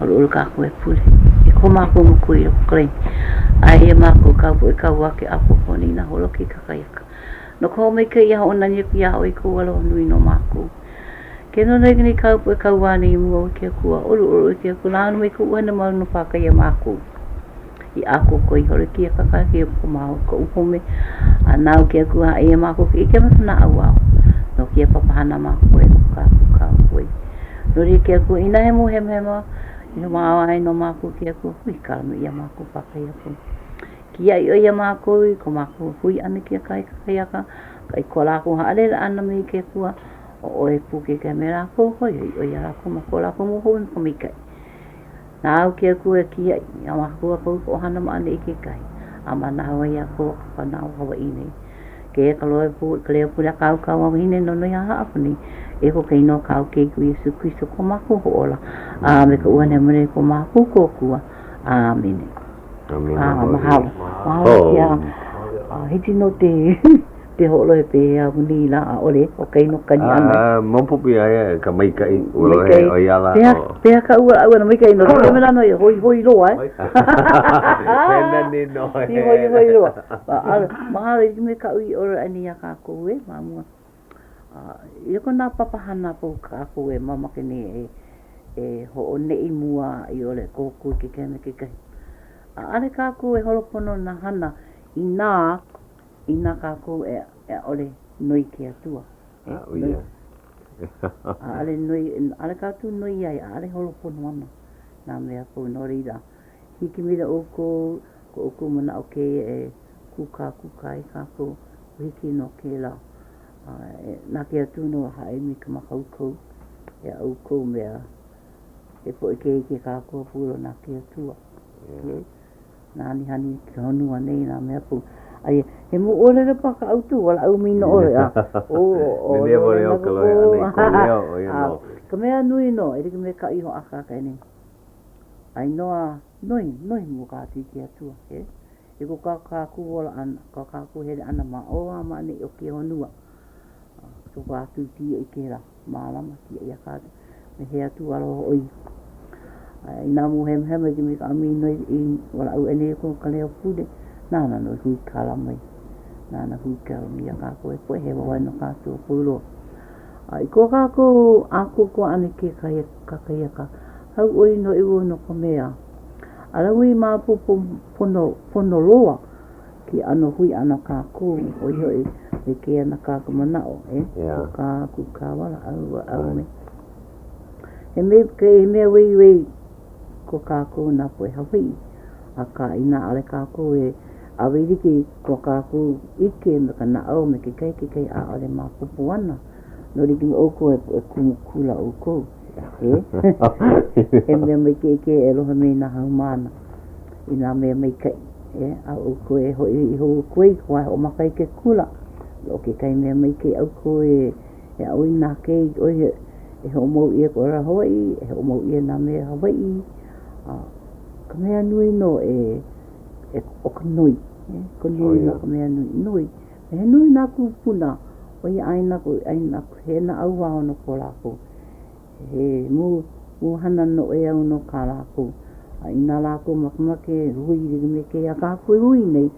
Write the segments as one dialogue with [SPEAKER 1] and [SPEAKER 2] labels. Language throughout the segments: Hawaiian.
[SPEAKER 1] ʻOluʻolu kākou e pule i ko mākou Makua i loko o ka lani. ʻAe iā mākou kāu poʻe kauā ke ʻākoakoa nei i nā hola o kēia kakahiaka. No ka hoʻomaikaʻi a hoʻonani aku iā ʻoe i kou aloha nui no mākou. Ke nonoi aku nei kāu poʻe kauā nei i mua ou e ke Akua, ʻoluʻolu e ke Akua, nāna mai kou ʻUhane mau nō pāka iā mākou. I ʻākoakoa i holo i kēia kakahiaka i ko mākou home, a nāu ke Akua haʻi iā mākou ka ʻike a me ka naʻauao no kēia papahana a mākou e kūkākūkā aku ai. No laila ke Akua, inā he mau hemahema i hoʻomanaʻo ai no mākou ke Akua, huikala mai iā mākou pākahi. Kiaʻi ʻoe iā mākou i ko mākou hui ʻana i kēia kakahiaka, i ko lākou haʻalele ʻana mai i ke Akua, ʻo ʻoe pū kekahi me lākou, hoihoi ʻoe iā lākou ma ko lākou mau home me ka maikaʻi. Nāu ke Akua e kiaʻi iā mākou a pau ka ʻohana ma ʻaneʻi kekahi, a ma nā wahi a pau o ka pānaʻu Hawaiʻi nei. Kēia ka loa pū, ka leo pule a kāu kauā wahine nonoi haʻahaʻa aku nei, i ko ka inoa kāu Keiki ʻo Iesū Kristo ko mākou Hoʻōla, a me ka ʻUhane Hemolele ko mākou Kōkua. ʻĀmene.
[SPEAKER 2] ʻĀmene.
[SPEAKER 1] Mahalo. Mahalo kia. Hiki nō te te hoʻolohe pehea aku nei lā, ʻaʻole, ʻo ka ino kani ʻana.
[SPEAKER 2] A, maopopo iā ia ka maikaʻi, ua lohe ʻo ia ala.
[SPEAKER 1] Pehea, pehea ka ua ʻau ana maikaʻi no ka mea nō i hoihoi loa, eh?
[SPEAKER 2] He nani nō,
[SPEAKER 1] he. I hoihoi loa. Mahalo i me kaʻu i ʻōlelo aʻe nei iā kākou, e, ma mua. I loko o nā papahana a pau kākou e mamake nei e, e hoʻoneʻi mua a i ʻole kōkua i kekahi me kekahi. ʻAʻole kākou e holopono nā hana inā Inā kākou e ʻaʻole noi ke Akua, e noi. ʻAʻole noi, ʻaʻole kākou noi ai, ʻaʻole holo pono ana nā mea a pau. No laila, hiki maila ʻoukou, ko ʻoukou manaʻo kēia e kūkākūkā ai kākou, ua hiki nō kēlā. A na ke Akua nō e haʻi mai ka mākaukau iā ʻoukou mea he poʻe keiki kākou a pau loa na ke Akua. Nā hanihani i ka honua nei nā mea pū. Aia, he moʻolelo paha ka ʻautu, walaʻau mi nō ʻoe, a ʻo, ʻo,
[SPEAKER 2] Nene wale o ka lohe ʻana i kou leo, ʻo ia nō.
[SPEAKER 1] Ka mea nui nō, e like me kaʻu i hoʻākāka ai nei. A inoa, noi, noi mua kākou i ke Akua, e? I ko kā kākou ola ʻana, ko kākou hele ʻana ma ʻō a ma ʻaneʻi o kēia honua. Ko kākou kiaʻi kēlā. Mālama kiaʻi iā kākou me he Akua aloha hoʻi. A inā mūhemahema i me ka ʻami noi i walaʻau aʻe nei ko ka leo pule, nāna nō i huikala mai. Nāna huikala mai iā kākou e poʻe hewa wale nō kākou a pau loa. A i ko kākou ʻākoakoa ʻana i kekahi kakahiaka, hauʻoli nō i wau no ka mea, ʻaʻole wau i maopopo pono, pono loa ke ʻano hui ʻana kākou, ʻo ia hoʻi, me kēia nā kākou manaʻo, e, kūkā, kūkā walaʻau, walaʻau me. He mea, he mea waiwai ko kākou nā poʻe Hawaiʻi, akā inā ʻaʻole kākou e ʻawe like i ko kākou ʻike me ka naʻau me kekahi kekahi ʻaʻole maopopo ana. No like me ʻoukou he poʻe kumu kula ʻoukou, e, he mea maikaʻi kēia e lohe mai nā haumāna. I nā mea maikaʻi, e, a ʻoukou e hoʻi hou aku ai, wā e hoʻomaka ai ke kula. ʻO kekahi mea maikaʻi ʻoukou e e aʻo i nā keiki, ʻo ia e hoʻomau ʻia ka ʻōlelo Hawaiʻi, e hoʻomau ʻia nā mea Hawaiʻi. A ka mea nui nō e, e ʻo ka noi, e, ka noi nō ka mea nui. Noi, he nui nā kūpuna o ia ʻāina aku, ʻāina aku, he naʻauao nō ko lākou. He mau mau hana noʻeau nō kā lākou. A inā lākou makemake e hui like me kēia kākou e hui nei,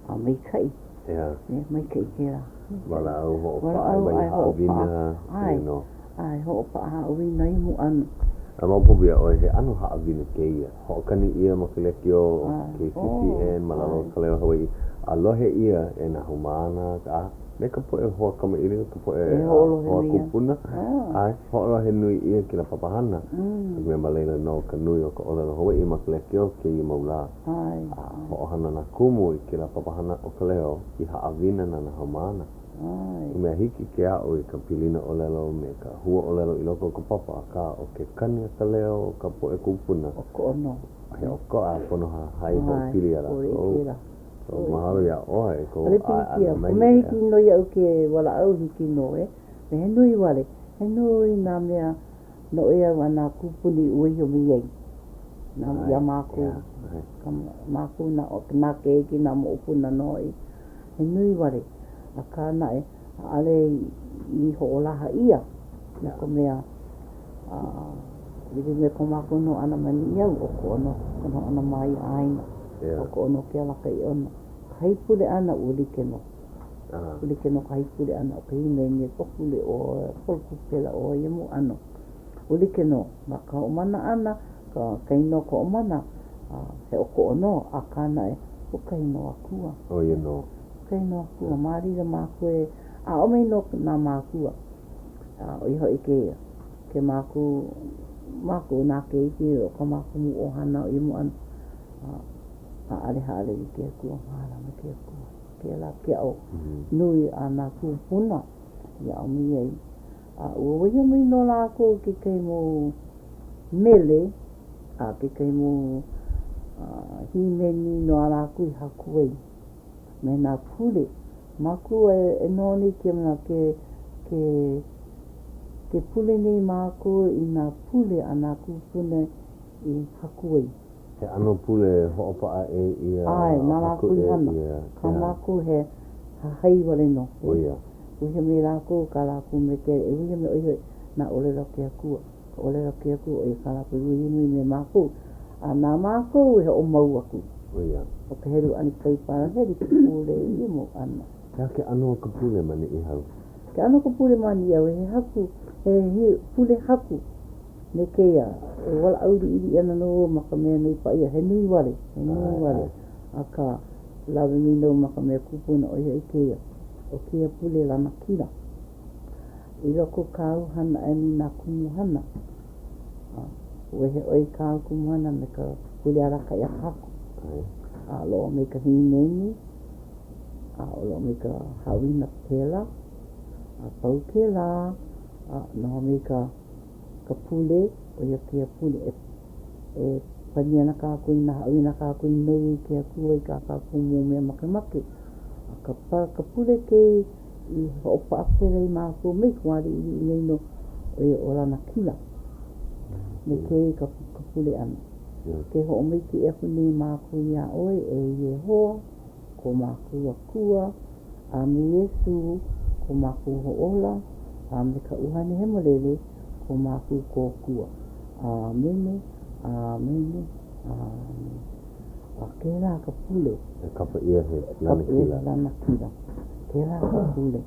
[SPEAKER 1] a maikaʻi.
[SPEAKER 2] Yeah.
[SPEAKER 1] Yeah, maikaʻi kēlā.
[SPEAKER 2] Walaʻau hoʻopaʻa mai haʻawina.
[SPEAKER 1] ʻAe, ʻae, hoʻopaʻa haʻawina i mua ʻano.
[SPEAKER 2] A maopopo iā ʻoe, he ʻano haʻawina kēia. Hoʻokani ʻia ma ka lekiō, KCCN, ma lalo o ka leo Hawaiʻi, a lohe ʻia e nā haumāna, a me ka poʻe hoa kamaʻilio, ka poʻe hoa kūpuna, ʻae, hoʻolohe nui ʻia kēlā papahana, no ka mea ma laila nō ka nui o ka ʻōlelo Hawaiʻi ma ka lekiō kēia mau lā. A hoʻohana nā kumu i kēlā papahana ʻo Ka Leo i haʻawina na nā haumāna. I mea hiki ke aʻo i ka pilina ʻōlelo me ka huaʻōlelo i loko o ka papa, akā ʻo ke kani a ka leo o ka poʻe kūpuna,
[SPEAKER 1] ʻokoʻa nō.
[SPEAKER 2] He ʻokoʻa a pono hahai hoʻopili iā lākou. So, mahalo iā ʻoe i kou ʻae ʻana mai.
[SPEAKER 1] Ka mea hiki nō iaʻu ke walaʻau hiki nō, e. Me he nui wale, he nui nā mea noʻeau a nā kūpuna i waiho mai ai nā, iā mākou, ka, mākou nā, nā keiki, nā moʻopuna nō hoʻi, he nui wale. Akā naʻe, ʻaʻole i hoʻolaha ʻia no ka mea, a. Like me ko mākou noho ʻana ma Niʻihau, ʻokoʻa nō ka noho ʻana ma ia ʻāina, ʻokoʻa nō ke alakaʻi ʻana. Ka haipule ʻana, ua like nō. Ua like nō ka haipule ʻana ʻo ka hīmeni, ka pule ʻoe, ka ʻoe, ia mau ʻano. Ua like nō ma ka hoʻomana ʻana, ka ka inoa ka hoʻomana, he ʻokoʻa nō, akā naʻe, hoʻokahi nō Akua.
[SPEAKER 2] ʻO ia nō.
[SPEAKER 1] Hoʻokahi nō Akua. Ma laila mākou e aʻo mai nō nā mākua. A ʻo ia hoʻi kēia, ke mākou, mākou nā keiki o ka mākou mau ʻohana o ia mau ʻano, a ʻaʻole haʻalele i ke Akua, mālama i ke Akua. Kēlā ke aʻo nui a nā kūpuna i aʻo mai ai. A ua waiho mai nō lākou kekahi mau mele a kekahi mau hīmeni nō a lākou i haku ai me nā pule. Mākou e noho nei kēia manawa ke, ke, ke pule nei mākou i nā pule a nā kūpuna i haku ai.
[SPEAKER 2] He ʻano pule hoʻopaʻa ʻē ʻia,
[SPEAKER 1] ʻAe, na
[SPEAKER 2] haku
[SPEAKER 1] lākou i
[SPEAKER 2] ʻē
[SPEAKER 1] hana.
[SPEAKER 2] ʻia.
[SPEAKER 1] Kā mākou he hahai wale nō.
[SPEAKER 2] ʻO ia.
[SPEAKER 1] Uhi mai lākou kā lākou mea ke e uhi mai ʻo ia hoʻi nā ʻōlelo a ke Akua. Ka ʻōlelo a ke Akua ʻo ia kā lākou i uhi mai me mākou. A na mākou e hoʻomau aku.
[SPEAKER 2] ʻO ia.
[SPEAKER 1] ʻO ka helu ʻana i ka paipai, helu ka pule i ia mau ʻano.
[SPEAKER 2] He aha ke ʻano o ka pule ma Niʻihau?
[SPEAKER 1] Ke ʻano o ka pule ma Niʻihau, he haku, he pule haku me kēia, e walaʻau liʻiliʻi ana nō wau ma ka mea noi paʻa ʻia, he nui wale, he nui wale, akā, lawe mai nō ma ka mea kūpuna ʻo ia i kēia, ʻo kēia pule lanakila. I loko kāu hana e me nā kumuhana, a wehe ʻoe i kāu kumuhana me ka pule alakaʻi a ka Haku, a loaʻa mai ka hīmeni, a loaʻa mai ka haʻawina pela, a pau kēlā, a noho mai ka ka pule, ʻo ia kēia pule e, e pani ana kākou i nā haʻawina a kākou i noi ai i ke Akua i kā kākou mau mea makemake. A ka, pa, ka pule kēia i hoʻopaʻa pela i mākou mai ka wā liʻiliʻi mai nō, ʻo ia ʻo Lanakila me kēia ka, ka pule ʻana. Ke hoʻomaikaʻi aku nei mākou iā ʻoe, e Iēhova, ko mākou Akua, a me Iesū, ko mākou Hoʻōla, a me ka ʻUhane Hemolele, ko mākou Kōkua. ʻĀmene, ʻāmene, ʻāmene. A kēlā ka pule.
[SPEAKER 2] E kapa ʻia he lanakila.
[SPEAKER 1] Kapa ʻia he lanakila. Kēlā ka pule.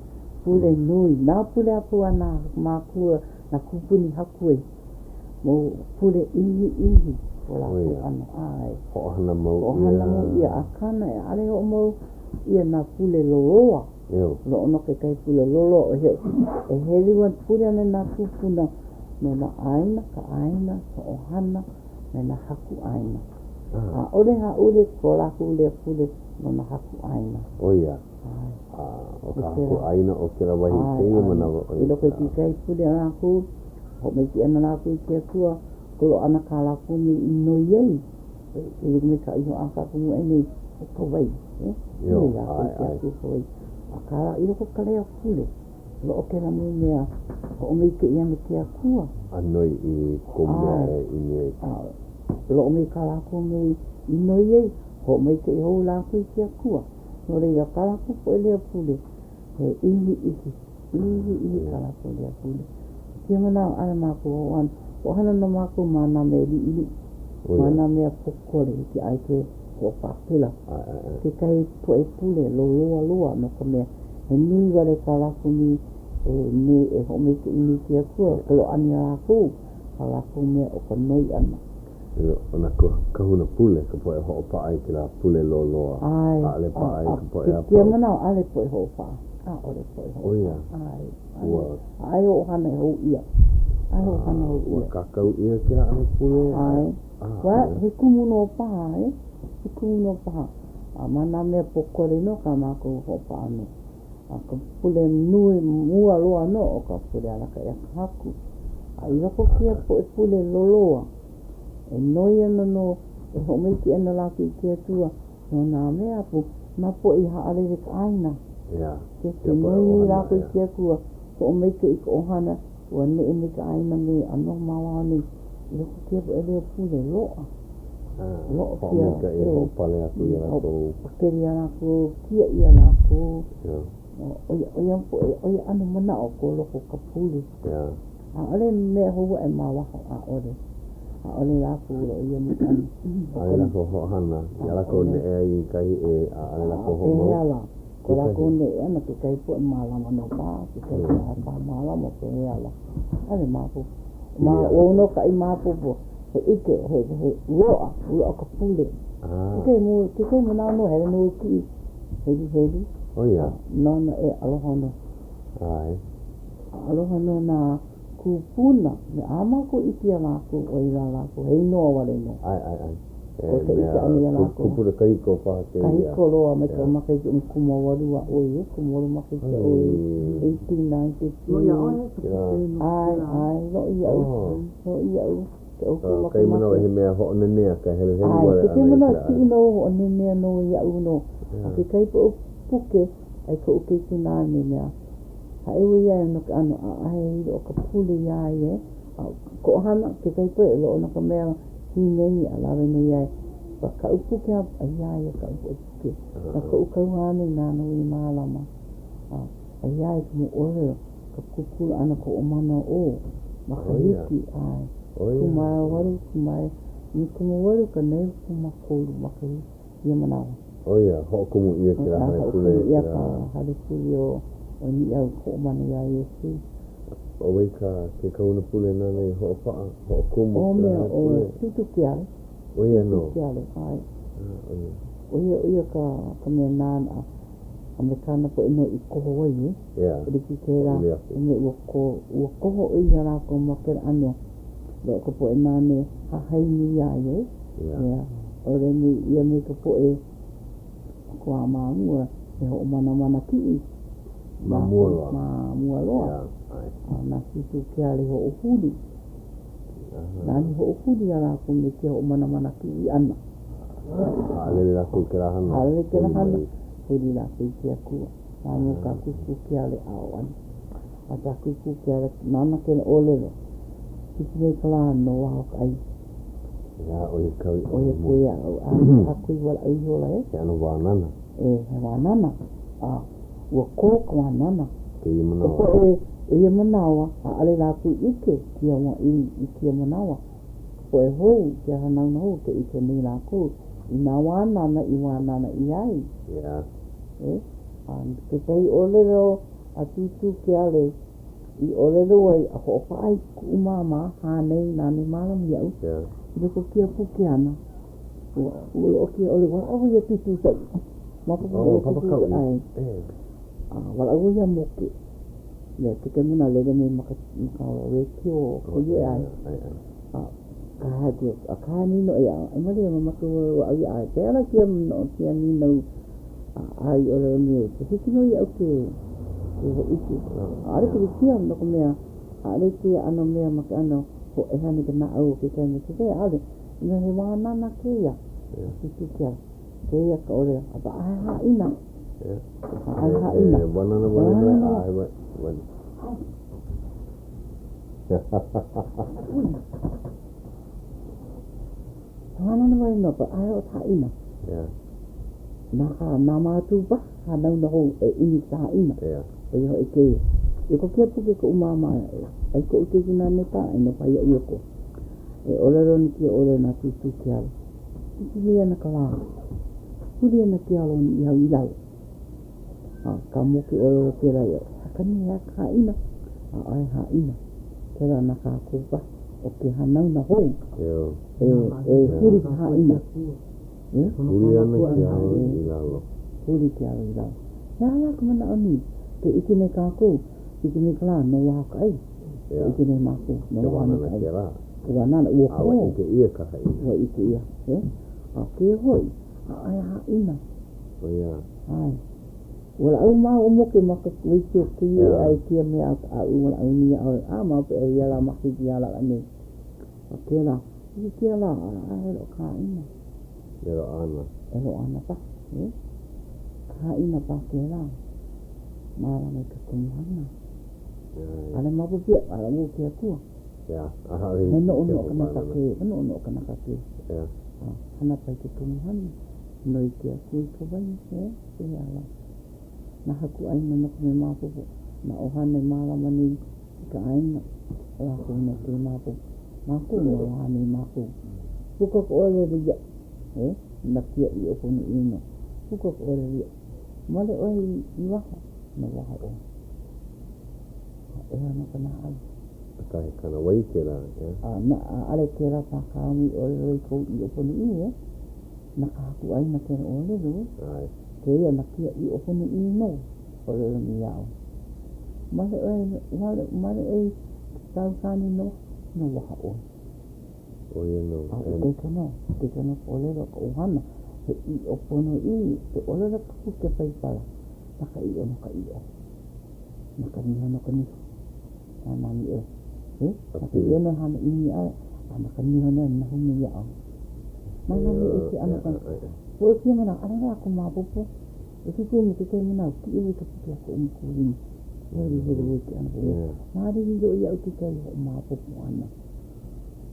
[SPEAKER 1] Pule nui. Nā pule a pau a nā mākua, nā kūpuna i haku ai. Mau pule ʻihiʻihi ko lākou ʻano. ʻAe.
[SPEAKER 2] Hoʻohana mau ʻia.
[SPEAKER 1] Hoʻohana mau ʻia. Akā naʻe, ʻaʻole hoʻomau ʻia nā pule loloa. Loaʻa nō kekahi pule loloa ʻo ia e helu ana, pule ana nā kūpuna no nā ʻāina, ka ʻāina, ka ʻohana, me nā haku ʻāina. ʻAʻole hāʻule ko lākou leo pule no nā haku ʻāina.
[SPEAKER 2] ʻO ia. A ʻo ka haku ʻāina o kēlā wahi i kēia manawa
[SPEAKER 1] ʻo ia. I loko i kekahi pule a lākou, hoʻomaikaʻi ana lākou i ke Akua, kolo ana kā lākou mea i noi ai, e like me ka i hoʻākāka mua ʻia nei, ʻo ka wai. Noi lākou i ke Akua i ka wai. Akā, i loko o ka leo pule, loaʻa kēlā mau mea hoʻomaikaʻi ana i ke Akua.
[SPEAKER 2] A noi i kou mea e ʻimi ai.
[SPEAKER 1] Loaʻa mai kā lākou mea i noi ai, hoʻomaikaʻi hou lākou i ke Akua. No laila, kā lākou poʻe leo pule, he ʻihiʻihi, ʻihiʻihi kā lākou leo pule. I kēia manawa, ʻaʻole mākou hoʻohana, hoʻohana nō mākou ma nā mea liʻiliʻi, ma nā mea pōkole, hiki ai ke hoʻopāpela. Kekahi poʻe pule loloa loa no ka mea, he nui wale kā lākou nei e noi e hoʻomaikaʻi nei i ke Akua, ka loaʻa ana iā lākou, kā lākou mea o ka noi ʻana.
[SPEAKER 2] ʻO nā kahuna pule ka poʻe hoʻopaʻa i kēlā pule loloa.
[SPEAKER 1] ʻAe.
[SPEAKER 2] ʻAʻole paʻa i ka poʻe a pau.
[SPEAKER 1] Kēia manawa, ʻaʻole poʻe hoʻopaʻa. ʻAʻole poʻe hoʻopaʻa.
[SPEAKER 2] ʻO ia.
[SPEAKER 1] ʻAe. Ua. ʻAʻole hoʻohana hou ʻia. ʻAʻole hoʻohana hou ʻia.
[SPEAKER 2] Ua kākau ʻia kēlā ʻano pule?
[SPEAKER 1] ʻAe. Ua, he kumu nō paha, e. He kumu nō paha. A ma nā mea pōkole nō kā mākou hoʻopaʻa nō. A ka pule nui mua loa nō ʻo ka pule alakaʻi a ka Haku. A i loko o kēia poʻe pule loloa, e noi ana nō, e hoʻomaikaʻi ana lākou i ke Akua no nā mea a pau, nā poʻe i haʻalele ka ʻāina. Ke ke noi nei lākou i ke Akua, hoʻomaikaʻi i ka ʻohana, ua neʻe mai ka ʻāina mai a noho ma waho nei, i loko o kēia poʻe leo pule, loaʻa. Loaʻa kēia.
[SPEAKER 2] Hoʻomaikaʻi e hoʻopale aku iā lākou.
[SPEAKER 1] Hoʻopakele iā lākou, kiaʻi iā lākou. ʻO ia, ʻo ia poʻe, ʻo ia ʻano manaʻo ko loko o ka pule. ʻAʻole mea hou aʻe ma waho, ʻaʻole. ʻAʻole lākou loaʻa ia mau ʻano.
[SPEAKER 2] ʻAʻole lākou hoʻohana, iā lākou neʻe ai i kahi ʻē, ʻaʻole lākou hoʻomau.
[SPEAKER 1] Pehea lā? Ko lākou neʻe ʻana kekahi poʻe mālama nō paha, kekahi poʻe paha mālama, pehea lā? ʻAʻole maopopo. Ma, ʻo nō ka i maopopo, he ʻike, he, he loaʻa, loaʻa ka pule. Kekahi mu, kekahi manawa nō hele nō i kiʻi, heluhelu.
[SPEAKER 2] ʻO ia.
[SPEAKER 1] Nāna e aloha nō.
[SPEAKER 2] ʻAe.
[SPEAKER 1] Aloha nō nā kūpuna, me a mākou ʻike iā lākou, ʻoi lā lākou, he inoa wale nō.
[SPEAKER 2] ʻAe, ʻae, ʻae.
[SPEAKER 1] Ko ka ʻike ʻana iā lākou.
[SPEAKER 2] Kupuna kahiko paha kēia.
[SPEAKER 1] Kahiko loa mai ka makahiki 18 a ʻoi, e, 18 makahiki a ʻoi, 1892.
[SPEAKER 3] Loʻi iā ʻoe ka puke no
[SPEAKER 1] ʻAe, ʻae, loʻi iaʻu, loʻi iaʻu, ke ʻoukou
[SPEAKER 2] makemake. Kahi manawa he mea hoʻonanea ka heluhelu wale ʻana i
[SPEAKER 1] kekahi manawa kiʻi nō hoʻonanea nō iaʻu nō. A kekahi poʻe puke ai koʻu keikināne mea. Haʻi ia no ke ʻano ʻaʻahe i loaʻa ka pule iā ia, a ka ʻohana, kekahi poʻe loaʻa no ka mea hīmeni a lawe nō ia i kaʻu puke a iā ia kaʻu poʻe puke. Na koʻu kauāne nāna i mālama a iā ia ka moʻolelo, ka kūkulu ʻana ka hoʻomana o makahiki, ʻae, 18, 18 93 makahiki. ia manawa.
[SPEAKER 2] ʻO ia, hoʻokumu ʻia kēlā hale pule.
[SPEAKER 1] Hoʻokumu ʻia ka hale pule o Niʻihau hoʻomana iā Iesū.
[SPEAKER 2] ʻO wai ka ke kahuna pule nāna i hoʻopaʻa, hoʻokumu kēlā hale pule?
[SPEAKER 1] ʻO Tūtū Keale.
[SPEAKER 2] ʻO ia nō.
[SPEAKER 1] Tūtū Keale, ʻae.
[SPEAKER 2] ʻO ia.
[SPEAKER 1] ʻO ia, ʻo ia ka, ka mea nāna a me kāna poʻe nō i koho ai, e.
[SPEAKER 2] Yeah.
[SPEAKER 1] Like kēlā, me ua ko, ua koho ʻia iā lākou ma kēlā ʻano. Loaʻa ka poʻe nāna e hahai nui iā ia, e. Yeah. ʻAʻole nui ʻia me ka poʻe kua ma mua e hoʻomanamana kiʻi.
[SPEAKER 2] Ma mua loa.
[SPEAKER 1] Ma mua loa.
[SPEAKER 2] Yeah, ʻae.
[SPEAKER 1] A na Tūtū Keale hoʻohuli. Nāna i hoʻohuli iā lākou me ke hoʻomanamana kiʻi ʻana.
[SPEAKER 2] Haʻalele lākou i kēlā hana.
[SPEAKER 1] Haʻalele kēlā hana. Huli lākou i ke Akua. Ma mua kā Kūkū Keale ʻao ʻana. A kā Kūkū Keale nāna kēlā ʻōlelo, Hiki mai ka lā no waho ka ʻai.
[SPEAKER 2] Iā ʻo ia kau i
[SPEAKER 1] ʻO ia kēia au a a kui walaʻau ihola e.
[SPEAKER 2] He ʻano wānana.
[SPEAKER 1] E, he wānana. A ua kō ka wānana.
[SPEAKER 2] Kēia manawa.
[SPEAKER 1] Ka poʻe o ia manawa, ʻaʻole lākou ʻike kia i, i kēia manawa. Ka poʻe hou, kēia hanauna hou, ke ʻike nei lākou i nā wānana i wānana ʻia ai.
[SPEAKER 2] Yeah.
[SPEAKER 1] E, a kekahi ʻōlelo a Tūtū Keale i ʻōlelo ai a hoʻopaʻa i kuʻu māmā hānai nāna i mālama iaʻu i loko o kēia puke āna. Ua, ua loaʻa kēia ʻōlelo, walaʻau ia Tūtū Kauʻi. Maopopo
[SPEAKER 2] oh, Papa Kauʻi.
[SPEAKER 1] ʻAe. A walaʻau ia moke. Mea kekahi manawa lele mai ma ka, ma ka wēkiō o ka ʻae. A kahe aku, a kahe nui nō ia, e malia mamake wau au ia ʻae. Pehea lā kēia manaʻo, kēia nīnau A i ʻōlelo mai, hiki nō iaʻu ke ke hōʻike. ʻAʻole pilikia no ka mea, ʻaʻole kēia ʻano mea ma ke ʻano hōʻeha nei ka naʻau o kekahi me kekahi, ʻaʻole. I mea he wānana kēia, Tūtū Keale, kēia ka ʻōlelo, a ʻaʻahe haʻina. ʻAʻahe haʻina.
[SPEAKER 2] He wānana wale nō, ʻaʻahe wale.
[SPEAKER 1] Wānana wale nō ka ʻae o ka haʻina.
[SPEAKER 2] Yeah.
[SPEAKER 1] Na ka, nā mātū paha, hanauna hou e ʻimi i ka haʻina.
[SPEAKER 2] Yeah.
[SPEAKER 1] ʻO ia hoʻi kēia. I ko kēia puke koʻu māmā ai koʻu keikināne paʻa i nō paha iaʻu i loko. E ʻōlelo ana kēia ʻōlelo na Tūtū Keale. Hiki mai ana ka lā. Huli ana ke alo o Niʻihau i lalo. A ka moke ʻōlelo kēlā iaʻu, he kani he ka haʻina, ʻaʻohe haʻina. Kēlā na kākou paha o ke hanauna hou e, e huli ka haʻina.
[SPEAKER 2] E? Huli ana ke alo i lalo.
[SPEAKER 1] Huli ke alo i lalo. He aha lā ka manaʻo nui? Ke ʻike nei kākou, hiki mai ka lā, no waho ka ʻai. Ke ʻike nei mākou, no waho ana ka ʻai. He wānana, ua
[SPEAKER 2] kō. A ua ʻike ʻia ka haʻina.
[SPEAKER 1] Ua ʻike ʻia, e? A kēia hoʻi, ʻaʻohe haʻina.
[SPEAKER 2] ʻO ia.
[SPEAKER 1] ʻAe. Walaʻau māua moke ma ka wēkiō kēia e ʻae kēia mea aʻu walaʻau nei iā ʻoe. A ma hope ʻeia lā makahiki iā lāʻau nei. A kēlā, hiki kēia lā, ʻaʻohe loaʻa ka haʻina.
[SPEAKER 2] E loaʻa ana.
[SPEAKER 1] E loaʻa ana paha, e. Ka haʻina paha kēlā. Mālama i ka kumuhana. ʻAʻole maopopo iaʻu, ʻaʻole ʻo ke Akua.
[SPEAKER 2] Yeah, ʻaʻole
[SPEAKER 1] He noʻonoʻo kanaka ke, he noʻonoʻo kanaka ke.
[SPEAKER 2] Yeah.
[SPEAKER 1] A hana paha i ke kumuhana. Noi ke Akua i ka wai, e, pehea lā? Nā haku ʻāina no ka mea maopopo, nā ʻohana e mālama nei i ka ʻāina, ʻo lākou nō ke maopopo. Mākou nō hānai mākou. Puka ka ʻōlelo iaʻu, e, na kēia ʻiʻo ponoʻī nō. Puka ka ʻōlelo iaʻu, Male ʻoe i waho, no waho ʻoe. A ʻeha nō ka naʻau.
[SPEAKER 2] Akā he kānāwai kēlā, ʻeā?
[SPEAKER 1] A, na, ʻaʻole kēlā paha kāu i ʻōlelo i kou ʻiʻo ponoʻī, e. Na ka haku ʻāina kēlā ʻōlelo, e.
[SPEAKER 2] ʻAe.
[SPEAKER 1] Kēia na kēia ʻiʻo ponoʻī nō, ʻōlelo nei iā ʻoe. Male ʻoe, male, male ʻoe i kāu kāne no, no waho ʻoe.
[SPEAKER 2] ʻO ia nō.
[SPEAKER 1] A ikaika nō, ikaika nō ka ʻōlelo a ka ʻohana, he ʻiʻo ponoʻī, ke ʻōlelo ka puke Paipala, na ka ʻiʻo no ka ʻiʻo, na ka niho no ka niho. Nānā mai ʻoe, e, na ka ʻiʻo nō e hana ʻimi iā ʻoe, a na ka niho nō e nahu mai iā ʻoe. Nānā mai ʻoe ke ʻano kana. Poʻe kēia manawa, ʻaʻole lākou maopopo. E ke kumu, kekahi manawa, kiʻi wau i ka puke a koʻu makuahine. Heluhelu wau i ke ʻano poʻe. Mālili loa iaʻu kekahi hoʻomaopopo ʻana.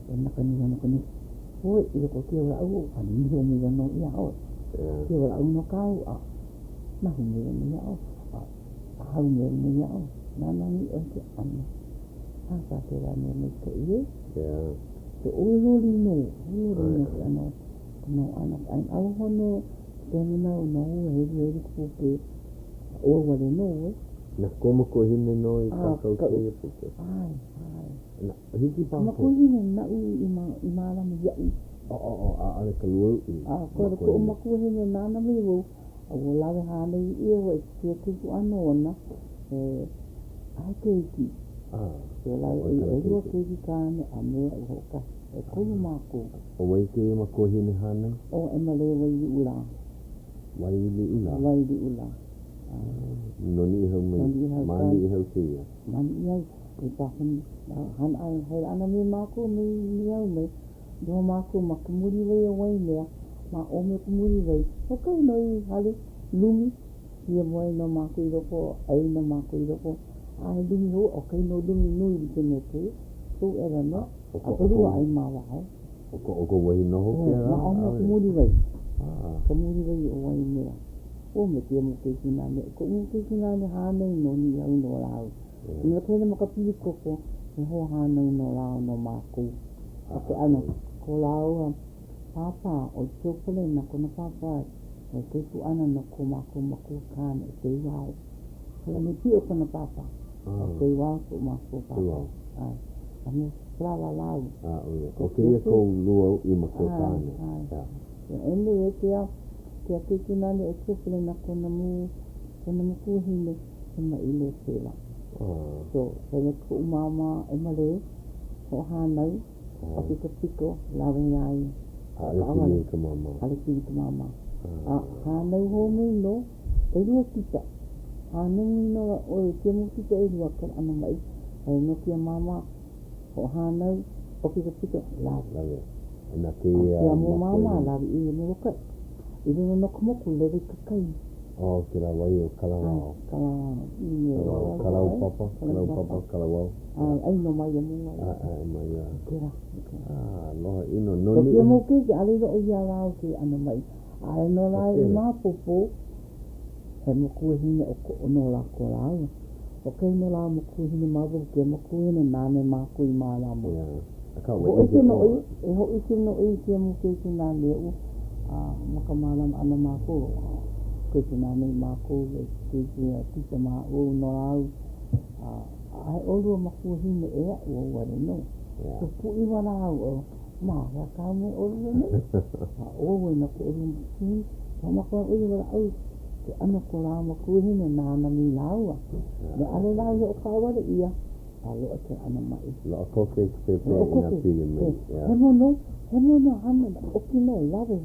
[SPEAKER 1] E na ka niho no ka niho. ʻOe i loko o kēia walaʻau oʻu, a niho maila nō iā ʻoe. Kēia walaʻau nō kāu, a nahu maila nō iā ʻoe. A hau maila nō iā ʻoe. Nānā mai ʻoe ke ʻano. A pā kēlā mea maikaʻi e.
[SPEAKER 2] Yeah.
[SPEAKER 1] So ʻōloli nō, ʻōloli nō ke ʻano ka mau ʻano ka ʻāina. Aloha nō kekahi manawa no heluhelu ka puke, a ʻoe wale nō e.
[SPEAKER 2] Na kou makuahine nō i kākau kēia puke?
[SPEAKER 1] ʻAe, ʻae.
[SPEAKER 2] Na, hiki paha
[SPEAKER 1] ke. Makuahine naʻu i ma, i mālama iaʻu.
[SPEAKER 2] Oh, oh, oh, ʻaʻole ka luauʻi.
[SPEAKER 1] A, koe koʻu makuahine nāna mai wau, a ua lawe hānai ʻia hoʻi kēia keiki ʻano ona, he, a he keiki.
[SPEAKER 2] Ah,
[SPEAKER 1] So lawe
[SPEAKER 2] ʻoe kāna
[SPEAKER 1] ʻelua
[SPEAKER 2] keiki.
[SPEAKER 1] keiki kāne a me aʻu hoʻokahi. ʻEkolu mākou.
[SPEAKER 2] ʻO wai kēia makuahine hānai?
[SPEAKER 1] ʻO Emma-Lee Wailiʻula.
[SPEAKER 2] Wailiʻula?
[SPEAKER 1] Wailiʻula.
[SPEAKER 2] No Niʻihau mai.
[SPEAKER 1] No Niʻihau
[SPEAKER 2] Ma
[SPEAKER 1] kai.
[SPEAKER 2] Niʻihau kēia.
[SPEAKER 1] Ma Niʻihau. I pāpuni, hana, hele ʻana mai mākou mai Niʻihau mai. Noho mākou ma ka muliwai o Waimea, ma ʻō mai o ka muliwai. Hoʻokahi nō i hale lumi, hiamoe nō mākou i loko, ʻai nō mākou i loko. A he lumi hou, ʻo kahi nō lumi nui like me kēia. Hou ʻela nō.
[SPEAKER 2] ʻO
[SPEAKER 1] A ka lua ʻai ma waho.
[SPEAKER 2] ʻO ko ʻoukou wahi noho kēlā?
[SPEAKER 1] Ma ʻō mai o ka muliwai. Ka muliwai o Waimea. ʻO me kēia mau keiki nane. Koʻu mau keiki nane hānai no Niʻihau nō lāua. No ka hele ma ka pili koko, he hoahānau nō lāua no mākou. Ma ke ʻano, ko lāua pāpā ʻo Joe Palena, kona pāpā, he kaikuaʻana no ko mākou makua kāne ʻo Teuao. Kalanipiʻo kona pāpā. ʻO Teuao koʻu mākou pāpā. ʻAe. A me Kalala lāua.
[SPEAKER 2] A, ʻo ia. ʻO kēia kou lūauʻi makua kāne.
[SPEAKER 1] ʻAe, ʻae. Anyway, ke ao, ke keiki nane ʻo Joe Palena kona mu, kona makuahine, he maʻi lēpela. So, hele koʻu māmā e male, hoʻohānau, ʻoki ka piko, lawe iā ia.
[SPEAKER 2] ʻAʻole pili i ka māmā.
[SPEAKER 1] ʻAʻole pili i ka māmā. A hānau hou mai nō, ʻelua kita. Hānau mai nō ʻo kēia mau kita ʻelua kēlā ʻano maʻi. Hele nō kēia māmā, hoʻohānau, ʻoki ka piko, lawe.
[SPEAKER 2] Lawe. Na kēia
[SPEAKER 1] A kēia mau māmā, lawe ʻia i Molokaʻi. I luna nō ka moku, lele i ka kai.
[SPEAKER 2] Oh, kēlā wahi o Kalawao.
[SPEAKER 1] Kalawao.
[SPEAKER 2] Kalaupapa, Kalaupapa, Kalawao.
[SPEAKER 1] ʻAe, ʻai nō ma ia mau wahi.
[SPEAKER 2] ʻAe, ʻae, ma ia.
[SPEAKER 1] Kēlā, kēlā.
[SPEAKER 2] Ah, aloha ʻino, no
[SPEAKER 1] Niʻihau. Kēia mau keiki, ʻaʻole i loaʻa iā lāua kēia ʻano maʻi. ʻAʻole nō lā i maopopo, he makuahine ʻokoʻa nō lākou lāua. ʻO kahi nō lāua makuahine maopopo kēia makuahine nāna mākou i mālama.
[SPEAKER 2] Yeah. Akā, ua ʻike ʻoe.
[SPEAKER 1] E hōʻike nō ʻoe i kēia mau keiki nane oʻu, a ma ka mālama ʻana mākou, keiki nane i mākou, e keiki a kita māʻou no lāua, a ʻaʻahe ʻolua makuahine ʻē aʻe ʻo au wale nō. So pūʻiwa lāua, Ma hea kāu mea ʻōlelo nei? A ʻo wai na ko ʻolua makuahine? Hoʻomaka ʻo ia walaʻau ke ʻano ko lāua makuahine nāna mai lāua. Me ʻaʻole lāua i hoʻokaʻawale ʻia, a loaʻa ke ʻano maʻi.
[SPEAKER 2] Loaʻa koke ke pēpē i nā pili mai.
[SPEAKER 1] Hemo nō, hemo nō hana na ʻoki nō, lawe.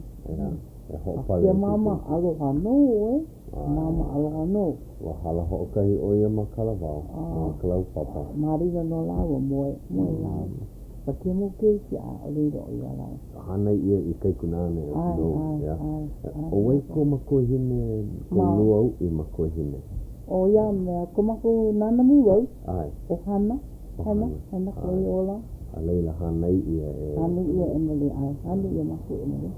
[SPEAKER 2] E hoʻopale i ke keiki.
[SPEAKER 1] A māmā aloha nō ʻoe, māmā aloha nō.
[SPEAKER 2] Ua hala hoʻokahi ʻo ia ma Kalawao, ma Kalaupapa.
[SPEAKER 1] Ma laila nō lāua, moe, moe lāua. Ma kēia mau keiki, ʻaʻole i loaʻa iā lāua.
[SPEAKER 2] Hānai ʻia i kaikunāne nou, ʻeā? ʻO wai kou makuahine, kou lūauʻi makuahine?
[SPEAKER 1] ʻO ia mea, ko mākou nāna mai wau,
[SPEAKER 2] ʻAe.
[SPEAKER 1] ʻo Hana, Hana, Hana Kuaiola.
[SPEAKER 2] A laila hānai ʻia e.
[SPEAKER 1] Hānai ʻia e Male, ʻae, hānai ʻia mākou e Male.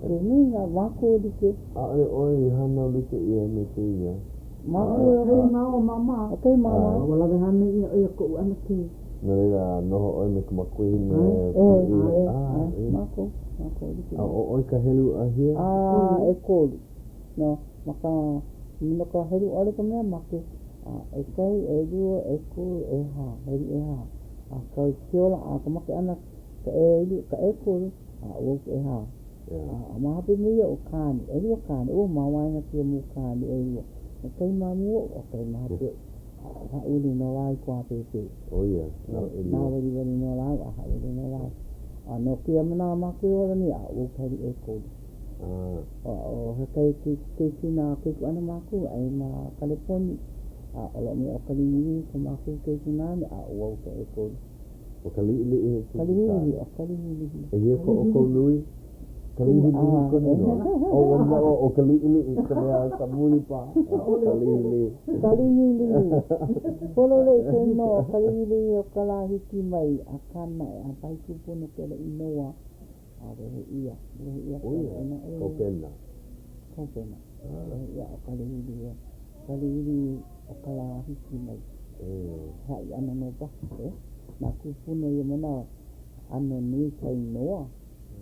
[SPEAKER 1] He nui nā mākou like.
[SPEAKER 2] ʻAʻole ʻoe i hānau like ʻia me kēia.
[SPEAKER 1] Mākou e
[SPEAKER 3] ʻO kahi māua māmā.
[SPEAKER 1] ʻO kahi māmā.
[SPEAKER 3] Ua lawe hānai ʻia ʻo ia koʻu ʻanakē.
[SPEAKER 2] No laila, noho ʻoe me ka makuahine
[SPEAKER 1] ponoʻī? ʻAe, ʻae, mākou, mākou like.
[SPEAKER 2] A ʻo ʻoe ka helu ʻehia?
[SPEAKER 1] A, ʻekolu. No, ma ka, no ka helu ʻole ka mea make, a ʻekahi, ʻelua, ʻekolu, ʻehā, helu ʻehā. A kau i ke ola, a ka make ʻana ka ʻelua, ka ʻekolu, a ʻo wau ka ʻehā. A ma hope mai ia o kāne, ʻelua kāne, ua ma waena kēia mau kāne ʻelua. ʻEkahi ma mua oʻu, ʻekahi ma hope oʻu. A hāʻule nō lā i ka wā pēpē.
[SPEAKER 2] ʻO ia, nā ʻelua.
[SPEAKER 1] Nāwaliwali nō lāua a hāʻule nō lāua. A no kēia manawa mākou e ola nei, a ʻo wau ka helu ʻekolu. A ʻo he keiki nā kaikuaʻana mākou, aia ma Kaleponi, a ʻo loaʻa mai ʻo Kalihilihi ko mākou kaikunāne, a ʻo wau ka ʻekolu.
[SPEAKER 2] ʻO ka liʻiliʻi he keiki kāne.
[SPEAKER 1] Kalihilihi, ʻo Kalihilihi.
[SPEAKER 2] ʻEhia ko ʻoukou nui? Kalihilihi kona inoa. ʻO ua manaʻo ʻo ka liʻiliʻi ka mea ka muli paha. Kalihilihi.
[SPEAKER 1] Kalihilihi. Pololei ka inoa ʻo Kalihilihi o ka lā hiki mai, akā naʻe, a wahi kūpono kēlā inoa, a wehe ʻia, wehe ʻia kēlā inoa.
[SPEAKER 2] ʻO ia, kaupena.
[SPEAKER 1] Kaupena. Wehe ʻia ʻo Kalihilihi. Kalihilihi o ka lā hiki mai. He haʻi ʻana nō paha, e? Nā kūpuna ia manawa, ʻano nui ka inoa.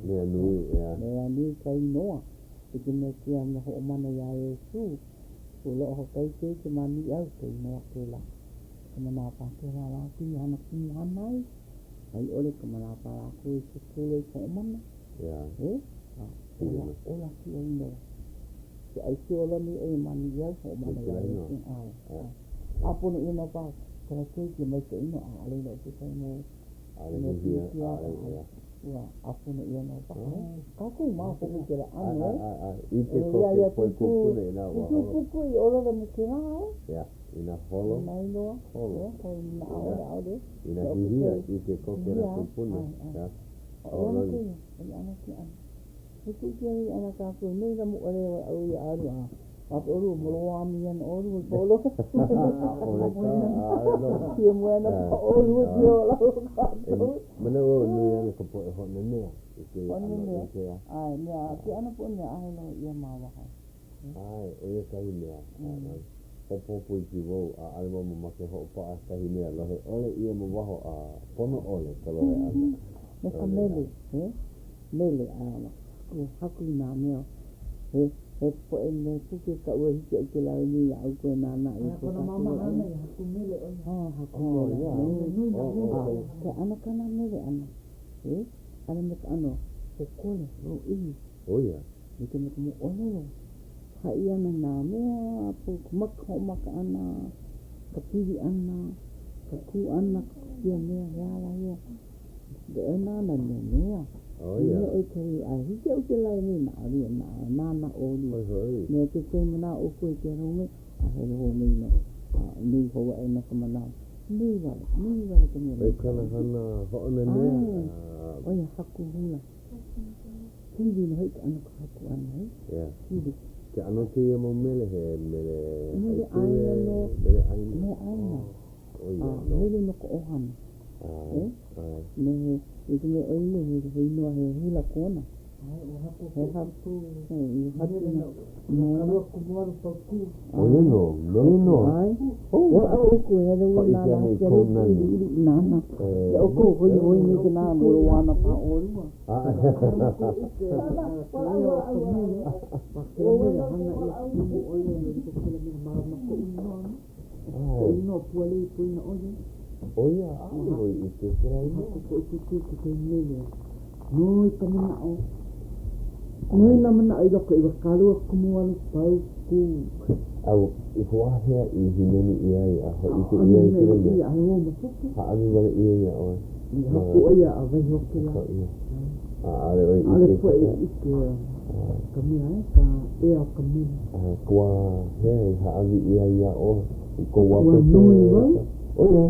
[SPEAKER 2] Mea nui, ʻeā.
[SPEAKER 1] Mea nui ka inoa. Like me kēia mea hoʻomana iā Iesū, ua loaʻa hoʻokahi keiki ma Niʻihau ka inoa kēlā. Ka manawa paha kēlā lākou i hana kumuhana ai, a i ʻole ka manawa paha lākou i kūkulu ai ka hoʻomana.
[SPEAKER 2] ʻEā.
[SPEAKER 1] E? A ola, ola kēia inoa. Ke ʻai ke ola nei ʻoe ma Niʻihau, hoʻomana iā Iesū. ʻAe, ʻae. ʻĀpono ʻia nō paha kēlā keiki maikaʻi nō, a ʻaʻole loaʻa kekahi mau
[SPEAKER 2] ʻAʻole hihia, ʻaʻole, ʻeā.
[SPEAKER 1] Ua ʻāpono ʻia nō paha. Kākou maopopo i kēlā ʻano,
[SPEAKER 2] e. ʻAe, ʻae, ʻae. ʻIke koke poʻe kūpuna inā ua holo.
[SPEAKER 1] Tūtū pūkuʻi ʻōlelo me kēlā, e.
[SPEAKER 2] ʻEā, inā holo.
[SPEAKER 1] Inā inoa. Holo. ʻEā, holo. Inā ʻaʻole, ʻaʻole.
[SPEAKER 2] Inā hihia, ʻike koke nā kūpuna.
[SPEAKER 1] ʻAe, ʻae. ʻO ia ana kēia, ʻo ia ana kēia ʻano. He kuʻu ia ana kākou, nui nā moʻolelo a ʻo ia alu a a pe ʻolua moloā mai ana ʻolua i ka ʻōlelo.
[SPEAKER 2] ʻAʻole kā, ʻaʻole nō.
[SPEAKER 1] Kia moe ana ka ʻolua i ke ola o kākou.
[SPEAKER 2] Manaʻo au nui ana ka poʻe hoʻonanea i kēia ʻano ʻike a.
[SPEAKER 1] ʻAe, mea, ke ʻano poʻe mea ʻaʻohe lohe ʻia ma waho.
[SPEAKER 2] ʻAe, ʻo ia kahi mea. Hopohopo iki wau, ʻaʻole wau mamake hoʻopaʻa kahi mea lohe ʻole ʻia ma waho a pono ʻole ka lohe ʻana.
[SPEAKER 1] Me ka mele, he mele a haku, haku i nā mea, he, he poʻe mea puke kaʻu e hiki ai ke lawe nei iā ʻoukou e nānā i ko kākou
[SPEAKER 3] mama hānai, haku mele ʻo ia.
[SPEAKER 1] Oh, haku mele.
[SPEAKER 2] Oh,
[SPEAKER 1] nui nā mele. Ke ʻano kā nā mele ʻana, he, ʻana me ka ʻano pōkole, lōʻihi.
[SPEAKER 2] ʻO ia.
[SPEAKER 1] Like me ka moʻolelo, haʻi ana nā mea a pau, ka maka hoʻomaka ʻana, ka pili ʻana, ka kū ʻana, ka kēia mea, he aha lā ia? E ʻoe nānā nenea. Nenea ʻoe kahi, a hiki iaʻu ke lawe nei nā ʻalu nā nānā ʻolua. Me kekahi manawa ʻoukou e ke hou mai, a hele hou mai nō, a nui hou aʻe nō ka manawa. Nui wale, nui wale ka mea.
[SPEAKER 2] ʻO kāna hana hoʻonanea.
[SPEAKER 1] ʻAe, ʻo ia haku hula. Pili nō hoʻi ke ʻano ka haku ʻana, e?
[SPEAKER 2] Yeah.
[SPEAKER 1] Pili.
[SPEAKER 2] Ke ʻano kēia mau mele he mele
[SPEAKER 1] Mele ʻāina nō.
[SPEAKER 2] Mele ʻāina.
[SPEAKER 1] Mele ʻāina.
[SPEAKER 2] Oh, ʻo ia
[SPEAKER 1] nō. Mele no ka ʻohana.
[SPEAKER 2] ʻAe,
[SPEAKER 1] E?
[SPEAKER 2] ʻae.
[SPEAKER 1] Me he, like me ʻoe nei, he, he inoa he hula kona.
[SPEAKER 3] ʻAe, ua haku
[SPEAKER 1] He haku, he, i haku
[SPEAKER 3] mele
[SPEAKER 1] na.
[SPEAKER 3] No ka lua kumualu paukū.
[SPEAKER 2] ʻO ia nō, mele nō.
[SPEAKER 1] ʻAe. Ua ʻoukou e hele ua
[SPEAKER 2] Hōʻike
[SPEAKER 1] nānā
[SPEAKER 2] ana i
[SPEAKER 1] ke
[SPEAKER 2] kou
[SPEAKER 1] aloha
[SPEAKER 2] nani.
[SPEAKER 1] ʻiliʻili i nānā. Iā ʻoukou hoihoi nei ke nā moloana paha ʻolua.
[SPEAKER 2] ʻO ia, ʻaʻole wau i ʻike kēlā inoa.
[SPEAKER 3] Nui ka manaʻo. Nui nā manaʻo i loko 28 paukū.
[SPEAKER 2] A i ka wā hea i hīmeni ʻia ai a hōʻike ʻia ai kēlā mea? Hāʻawi wale ʻia iā ʻoe.
[SPEAKER 3] I haku ʻo ia a waiho kēlā.
[SPEAKER 2] A ʻaʻole ʻoe ʻike.
[SPEAKER 3] ʻAʻole poʻe i ʻike ka mea e, ka ea o ka mele.
[SPEAKER 2] A ka wā hea i hāʻawi ʻia ai iā ʻoe i kou wā
[SPEAKER 3] Ua nui wau.
[SPEAKER 2] ʻO ia,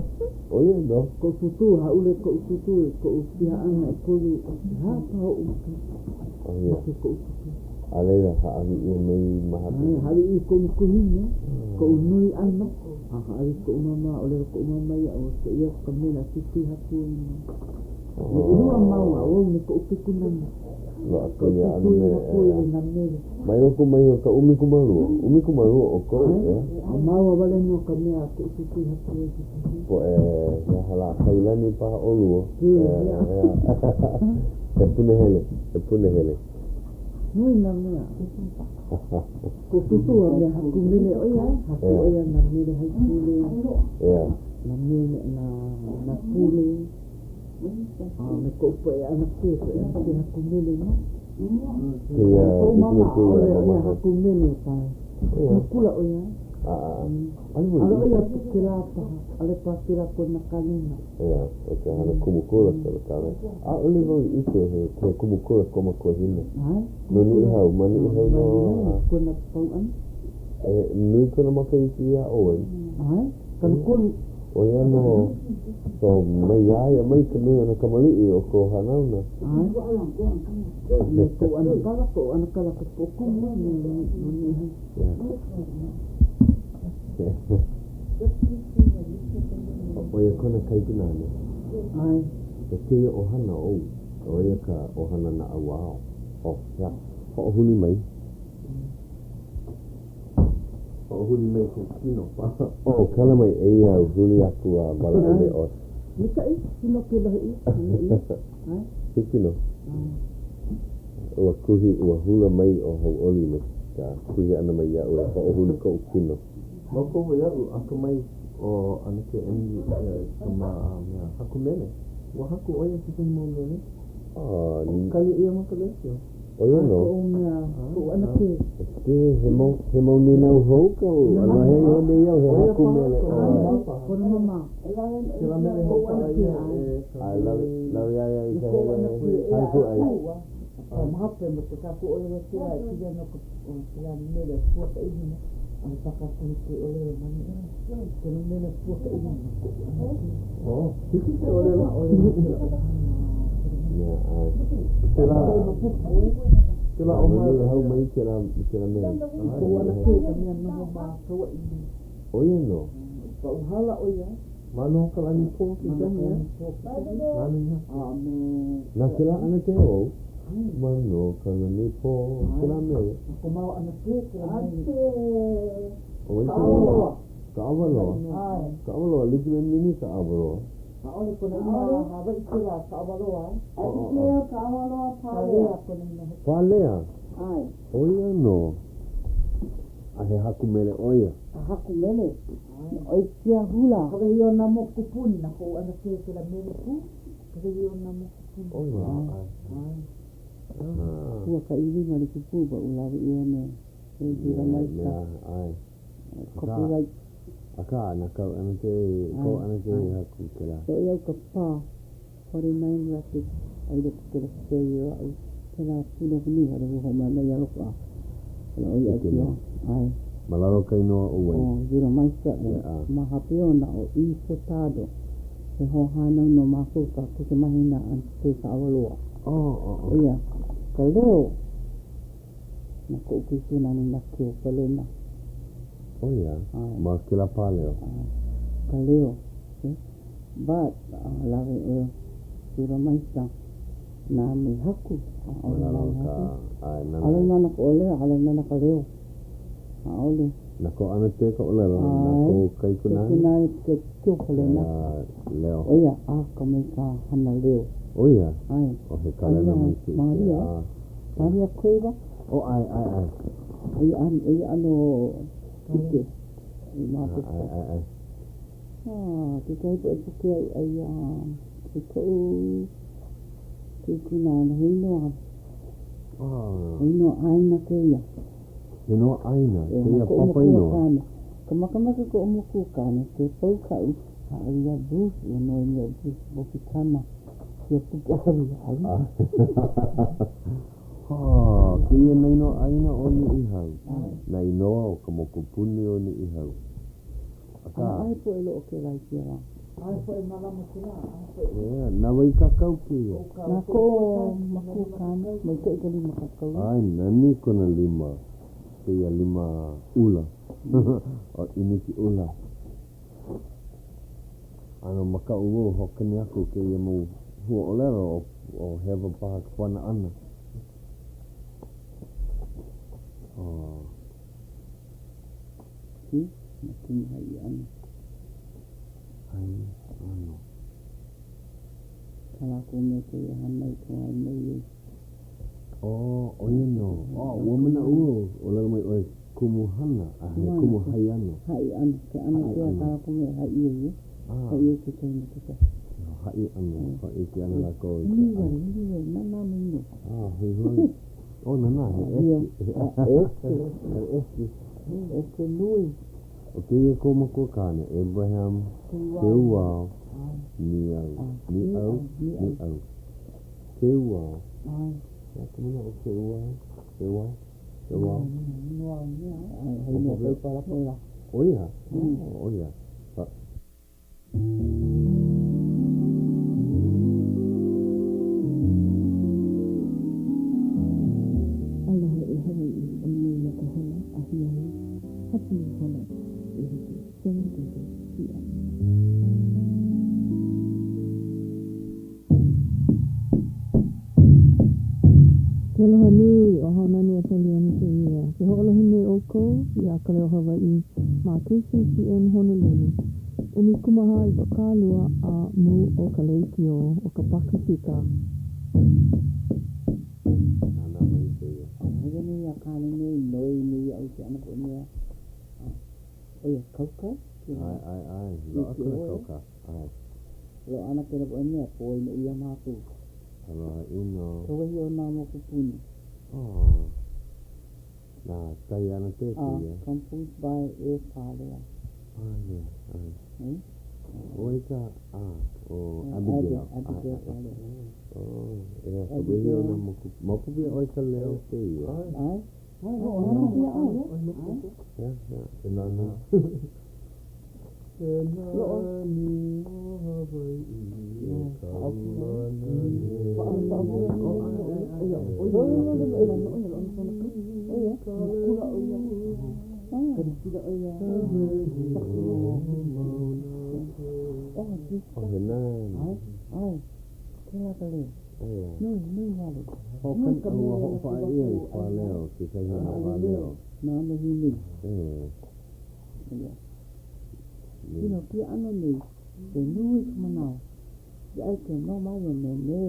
[SPEAKER 2] ʻo ia nō.
[SPEAKER 3] Koʻu tūtū, hāʻule koʻu tūtū i koʻu piha ʻana ʻekolu, ʻehā paha oʻu makahiki.
[SPEAKER 2] ʻO ia.
[SPEAKER 3] Make koʻu tūtū.
[SPEAKER 2] A laila, hāʻawi ʻia mai ma haku.
[SPEAKER 3] ʻAe, hāʻawi ʻia koʻu makuahine, koʻu nui ʻana, a hāʻawi koʻu māmā, ʻōlelo koʻu māmā iaʻu, kēia ka mele a Tūtū i haku ai. ʻElua māua, ʻo au me koʻu kaikunāne.
[SPEAKER 2] Loaʻa
[SPEAKER 3] Koʻu
[SPEAKER 2] kēia ʻano
[SPEAKER 3] kukui
[SPEAKER 2] mele,
[SPEAKER 3] haku
[SPEAKER 2] ʻeā.
[SPEAKER 3] i nā mele.
[SPEAKER 2] Mai loko mai o ka 12, 12 o kou, ʻeā.
[SPEAKER 3] A māua wale nō ka mea a koʻu kukui haku ai kekahi.
[SPEAKER 2] Poʻe, he aha lā, Kailani paha ʻolua, ʻeā. He punahele, he punahele.
[SPEAKER 3] Nui nā mea. Koʻu kukui a mea haku mele ʻo ia, haku ʻo ia nā mele haipule, nā mele, nā, nā pule. A me koʻu poʻe ʻanakē, poʻe ʻanakē haku mele nō.
[SPEAKER 2] Kēia,
[SPEAKER 3] Koʻu mama, ʻaʻole ʻo ia haku mele, kumu kula ʻo ia. ʻAʻole ʻo ia kēlā paha, ʻaʻole paha kēlā kona kalena.
[SPEAKER 2] ʻEā, ʻo ka hana kumu kula kona kalena. ʻAʻole wau i ʻike he, he kumu kula ko makuahine. No Niʻihau, ma Niʻihau nō.
[SPEAKER 3] Ma Niʻihau kona pau ʻana.
[SPEAKER 2] E, nui kona makahiki iā ʻoe.
[SPEAKER 3] ʻAe, 30.
[SPEAKER 2] ʻO ia nō, so mai iā ia mai ka nui o nā kamaliʻi o kou hanauna.
[SPEAKER 3] ʻAe. Me koʻu ʻanakala, koʻu ʻanakala ka poʻokumu no Niʻihau.
[SPEAKER 2] ʻO ia kona kaikunāne.
[SPEAKER 3] ʻAe.
[SPEAKER 2] ʻO kēia ʻohana ou, ʻo ia ka ʻohana naʻauao. Oh, ʻeā, hoʻohuli mai. Hoʻohuli mai kou kino. Oh, kala mai, eia au, huli aku a walaʻau me ʻoe.
[SPEAKER 3] Maikaʻi, kino ke lohe ʻia, lohe ʻia. ʻAe.
[SPEAKER 2] Hiki nō. Ua kuhi, ua hula mai ʻo Hauʻoli me ka kuhi ʻana mai iaʻu e hoʻohuli koʻu kino. Maopopo iaʻu, akamai ʻo ʻAnakē Emily i ka mea haku mele. Ua haku ʻo ia kekahi mau mele? Hoʻokani ʻia ma ka lekiō. ʻO ia nō.
[SPEAKER 3] Koʻu mea, koʻu ʻanakē.
[SPEAKER 2] Ke, he mau, he mau nīnau hou kau, a lohe iho nei au he haku mele ʻoe.
[SPEAKER 3] Kona mama.
[SPEAKER 2] Kēlā mele hoʻopaʻa ia e ka A lawe, lawe iā ia i ka hele hale kūʻai.
[SPEAKER 3] A ma hope ma ke kākou ʻōlelo kēlā e pili ana ka, kēlā mele o Pua Ka ʻIlima, ʻaʻole paha kākou hiki ke ʻōlelo ma ʻaneʻi. Kēlā mele o Pua Ka ʻIlima, koʻu ʻanakē.
[SPEAKER 2] Oh, hiki ke ʻōlelo.
[SPEAKER 3] ʻAʻole no kēlā ʻohana.
[SPEAKER 2] Mea, ʻae. Kēlā, kēlā ʻo Niʻihau mai kēlā, kēlā mele.
[SPEAKER 3] Koʻu ʻanakē ka mea noho ma Kauaʻi nei.
[SPEAKER 2] ʻO ia nō.
[SPEAKER 3] Pauhala ʻo ia.
[SPEAKER 2] Manokalanipo kekahi,
[SPEAKER 3] ʻe? Manokalanipo kekahi.
[SPEAKER 2] Nāna i haku.
[SPEAKER 3] A me.
[SPEAKER 2] Na kēlā ʻanakē ou. Manokalanipo kēlā mele.
[SPEAKER 3] Na ko māua ʻanakē kēlā mele.
[SPEAKER 2] ʻO wai kēlā? Kaʻawaloa. Kaʻawaloa, like me Minnie Kaʻawaloa.
[SPEAKER 3] ʻAʻole kona inoa Hawaiʻi kēlā Kaʻawaloa.
[SPEAKER 1] Abigail Kaʻawaloa Palea.
[SPEAKER 3] Palea kona inoa.
[SPEAKER 2] Palea?
[SPEAKER 1] ʻAe.
[SPEAKER 2] ʻO ia nō. A he haku mele ʻo ia.
[SPEAKER 1] A haku mele. ʻO ia hula.
[SPEAKER 3] Ka wehi o nā mokupuni, na koʻu ʻanakē kēlā mele pū. Ka wehi o nā mokupuni.
[SPEAKER 2] ʻO ia.
[SPEAKER 3] ʻAe.
[SPEAKER 1] Pua ka ʻilima like pū ba ʻo lawe ʻia me e hula mai ka.
[SPEAKER 2] ʻAe.
[SPEAKER 1] Copyright.
[SPEAKER 2] Akā, na kāu ʻanakē, kou ʻanakē i haku kēlā.
[SPEAKER 1] So ʻo ia ka pā 49 Records a i loko kēlā stereo aʻu kēlā pūlehu nui hale ua hoʻomana ia loko a hala ʻo ia
[SPEAKER 2] Hiki nō.
[SPEAKER 1] ʻae.
[SPEAKER 2] Ma lalo ka inoa ʻo wai?
[SPEAKER 1] ʻO Zura Meister
[SPEAKER 2] Yeah, a.
[SPEAKER 1] ma hope ona ʻo Eve Furtado he hoahānau no mākou ka kaikamahine a Aunty Kaʻawaloa.
[SPEAKER 2] Oh, oh, oh.
[SPEAKER 1] ʻO ia ka leo. Na koʻu kaikunāne na Keo Palena.
[SPEAKER 2] ʻO ia, ma kēlā pāleo.
[SPEAKER 1] ʻAe, ka leo. Okay. But, lawe ʻo Zura Maisa nāna i haku. ʻAʻole nāna i haku. ʻAʻole nāna ka ʻōlelo, ʻaʻole nāna ka leo. ʻAʻole.
[SPEAKER 2] Na kou ʻanakē ka ʻōlelo, na kou kaikunāne.
[SPEAKER 1] Kaikunāne ke Keo Palena.
[SPEAKER 2] Leo.
[SPEAKER 1] ʻO ia, akamai ka hana leo.
[SPEAKER 2] ʻO ia?
[SPEAKER 1] ʻAe.
[SPEAKER 2] ʻO he kalena maikaʻi.
[SPEAKER 1] Malia. Malia Cueva.
[SPEAKER 2] Oh, ʻae, ʻae, ʻae.
[SPEAKER 1] ʻO ia ʻano, ʻo ia ʻano ʻike i mākou.
[SPEAKER 2] ʻAe, ʻae, ʻae.
[SPEAKER 1] Ah, kekahi poʻe puke au ʻai a i koʻu kaikunāne, he inoa.
[SPEAKER 2] Ah.
[SPEAKER 1] He inoa ʻāina kēia.
[SPEAKER 2] He inoa ʻāina, kēia papa inoa.
[SPEAKER 1] Ka makamaka koʻu makuakāne, ke pau kaʻu hāʻawi iā Bruce, ua noi mai ʻo Bruce Bobikana ia puke aʻu i hāʻawi.
[SPEAKER 2] Hā, kēia nā inoa ʻāina o Niʻihau, nā inoa o ka mokupuni o Niʻihau. Akā.
[SPEAKER 1] ʻAʻohe poʻe loʻo kēlā i kēia wā.
[SPEAKER 3] ʻAʻohe poʻe mālama kēlā, ʻaʻohe poʻe.
[SPEAKER 2] Yeah, na wai kākau kēia?
[SPEAKER 1] Na koʻu makuakāne, maikaʻi ka lima kākau.
[SPEAKER 2] ʻAe, nani kona lima, kēia lima ʻula, ʻo ʻIniki ʻUla. ʻAno makaʻu wau hoʻokani aku kēia mau huaʻōlelo ʻo hewa paha ka pana ʻana. Oh.
[SPEAKER 1] Hmm? Na kumu hai ʻano.
[SPEAKER 2] Hai ʻano.
[SPEAKER 1] Kā lākou mea kēia hana i ka wā i noi ai.
[SPEAKER 2] Oh, ʻo ia nō. Oh, ua manaʻo au, ʻōlelo mai ʻoe kumuhana, a he kumu hai ʻano.
[SPEAKER 1] Haʻi ʻano. Ke ʻano kēia kā lākou mea e haʻi ai, e. Haʻi ai kekahi me kekahi.
[SPEAKER 2] Haʻi ʻano. Haʻi ke ʻano lākou i ke ʻano.
[SPEAKER 1] Nui wale, nui wale. Nānā mai nō.
[SPEAKER 2] Ah, hoihoi. Oh, nānā, he ʻeke.
[SPEAKER 1] ʻEke.
[SPEAKER 2] He ʻeke.
[SPEAKER 1] ʻEke nui.
[SPEAKER 2] ʻO kēia kou makua kāne, Abraham Keuao Niau. Niau? Niau. Keuao.
[SPEAKER 1] ʻAe.
[SPEAKER 2] He aha ka manaʻo o Keuao? Keuao? Keuao?
[SPEAKER 1] He mea kai palapala.
[SPEAKER 2] ʻO ia? ʻO ia.
[SPEAKER 3] Aloha e Hawaiʻi, ʻo nei ka hola ahiahi, hapanui hola ʻelike, 7:30 PM. Ke aloha nui, ʻo Haunani Apoliona kēia. Ke hoʻolohe nei ʻoukou iā Ka Leo Hawaiʻi ma KCCN Honolulu, 14 20 a mū o ka leikiō o ka Pakipika.
[SPEAKER 2] Nānā mai kēia.
[SPEAKER 1] ʻAʻole nei a kāne nei noi nei iaʻu i ke ʻano poʻe mea. ʻO ia kauka?
[SPEAKER 2] ʻAe, ʻae, ʻae. Loaʻa kona kauka. ʻAe.
[SPEAKER 1] Loaʻa ana kēlā poʻe mea, pōina ʻia mākou.
[SPEAKER 2] Aloha ʻino.
[SPEAKER 1] Ka wehi o nā mokupuni.
[SPEAKER 2] Oh. Na Diana Te kēia.
[SPEAKER 1] A, composed by E. Palea.
[SPEAKER 2] Palea, ʻae. Eh? ʻO wai ka, a, ʻo Abigail.
[SPEAKER 1] Abigail Palea.
[SPEAKER 2] Oh, ʻeā, ka wehi o nā moku, maopopo iā ʻoe ka leo kēia?
[SPEAKER 1] ʻAe. Nui, nui wale.
[SPEAKER 2] Hoʻokan, ua hoʻopaʻa ʻia i Pāleo, kekahi o nā pāleo.
[SPEAKER 1] Nāna i nui. Ia. Kino kēia ʻano nei, he nui ka manawa. I ʻai ke no māua me me,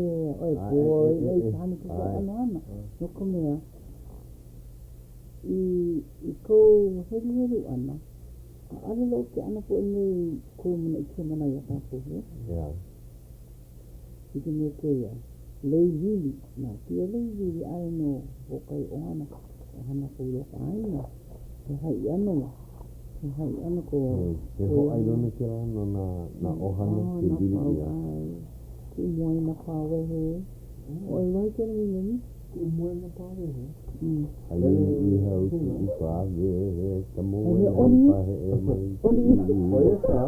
[SPEAKER 1] ʻoe boy, ʻoe i ka hana kekahi ʻano hana. No ka mea, i, i kou heluhelu ʻana, ʻaʻole loa ke ʻano poʻe nei kou manaʻo i kēia manawa iā kākou, he?
[SPEAKER 2] Yeah.
[SPEAKER 1] Like me kēia lei wili, na kēia lei wili aia nō o kahi ʻohana, ʻohana pau loa ka ʻāina, he hai ʻano, he hai ʻano ko.
[SPEAKER 2] He hōʻailona kēlā no nā, nā ʻohana ke wili ʻia.
[SPEAKER 1] Kuʻu moena pāwehe. ʻOe lohe kēlā hīmeni?
[SPEAKER 3] Kuʻu moena pāwehe.
[SPEAKER 2] Aia i Niʻihau kuʻu pāwehe, ka moena i paheʻe mai kuʻu.